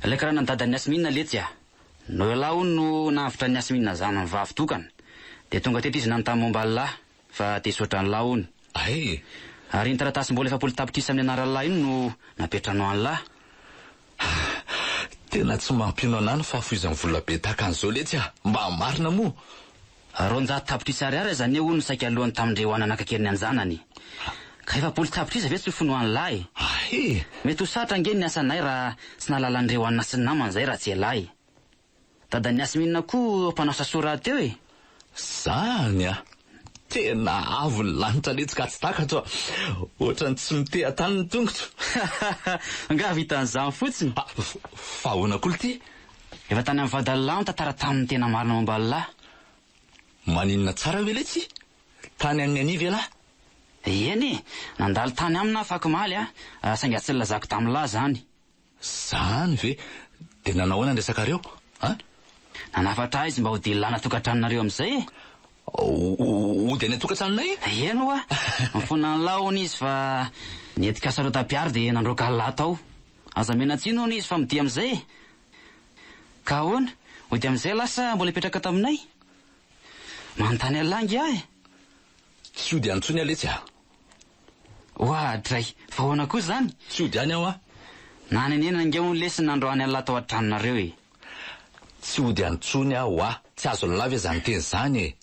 Ilay karanan'i dadan'i Yasmine letsy a! Noho ialahy hono no nahavotra an'i Yasmine zanany vavy tokana, dia tonga teto izy nanontany momba an'lah. Fa te hisaotra an'lah hono. Hay! Ary iny taratasim-bola 40 tapitrisa amin'ny anaran'lah iny no napetranao an'lah. Tena tsy mampino anah ny fahafoizan'ny vola be tahaka an'izao letsy ah! Mba marina moa? 200 tapitrisa ariary aza anie hono saika alohan'ny tamin-dry Hoana naka keriny an-janany. Ka 40 tapitrisa ve tsy ho finoan'lah e? Hay! Mety ho sarotra ange ny asanay raha tsy nahalala an-dry Hoana sy ny namany izay raha tsy elah e! Dadan'i Yasmine koa mpanao sasoa rahateo e! Zany a! Tena avo ny lanitra letsy ka tsy takatro a! Ohatran'ny tsy miteha-tany ny tongotro. Angaha vitan'izany fotsiny? Fa ahoana koa lty? Efa tany amin'ny vadin'lah nitantara taminy ny tena marina momba an'lah. Maninona tsara ve letsy? Tany amin'ny Annie ve lah? Eny e! Nandalo tany aminy aho afakomaly a, saingy tsy nilazako tamin'lah izany. Zany ve? Dia nanao ahoana ny resakareo? An? Nanafatra ahy izy mba hody lana tokantranonareo amin'izay e! Hody any an-tokantranonay? Eny ho'a! Nifona an'lah hono izy fa nihetika sarotam-piaro dia nandroaka an'lah tao. Aza omena tsiny hono izy fa modia amin'izay e! Ka ahoana? Hody amin'izay lah sa mbola hipetraka ato aminay? Manontany an'lah ange aho e! Tsy hody any intsony aho letsy a! Oadray! Fa ahoana koa izany? Tsy hody any aho a! Nanenenana ange hono lesy ny nandroany an'lah tao an-tranonareo e! Tsy hody any intsony aho a! Tsy azon'lah ve izany teny izany e!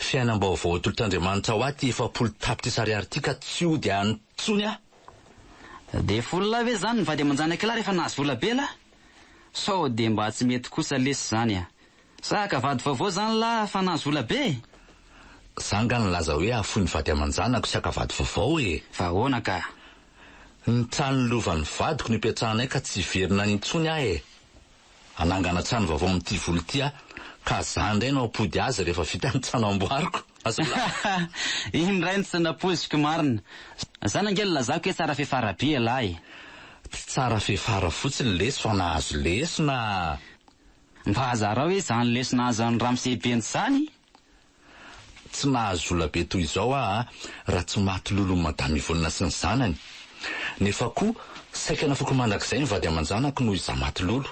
Fiainam-baovao atolotr'Andriamanitra ho ahy ity 40 tapitrisa ariary ity ka tsy hody any intsony aho! Dia folo lahy ve izany ny vady aman-janak'ilahy rehefa nahazo vola be lah? Sao dia mba tsy mety kosa lesy izany a! Sa haka vady vaovao zany lah fa nahazo vola be e? Za nga nilaza hoe hahafoy ny vady aman-janako sy haka vady vaovao e! Fa ahoana ka? Ny trano lovan'ny vadiko no ipetrahanay ka tsy hiverina any intsony aho e! Hanangana trano vaovao amin'ity vola ity aho ka za indray no hampody azy rehefa vita ny trano amboariko. Azon'lah? Iny indray no tsy nampoiziko marina. Zany ange nilazako hoe tsara fiafara be ialahy e! Tsy tsara fiafara fotsiny lesy fa nahazo lesona. Mba zarao hoe izany lesona azo an'i ramose Benja izany? Tsy nahazo vola be toy izao aho raha tsy maty lolon'i Madame Yvonne sy ny zanany. Nefa koa saika nafoiko mandrakizay ny vady aman-janako noho izaho maty lolo.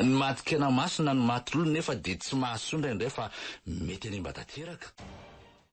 Ny maty kena maso na ny maty lolo nefa dia tsy mahasoa indraindray fa mety hanimba tanteraka.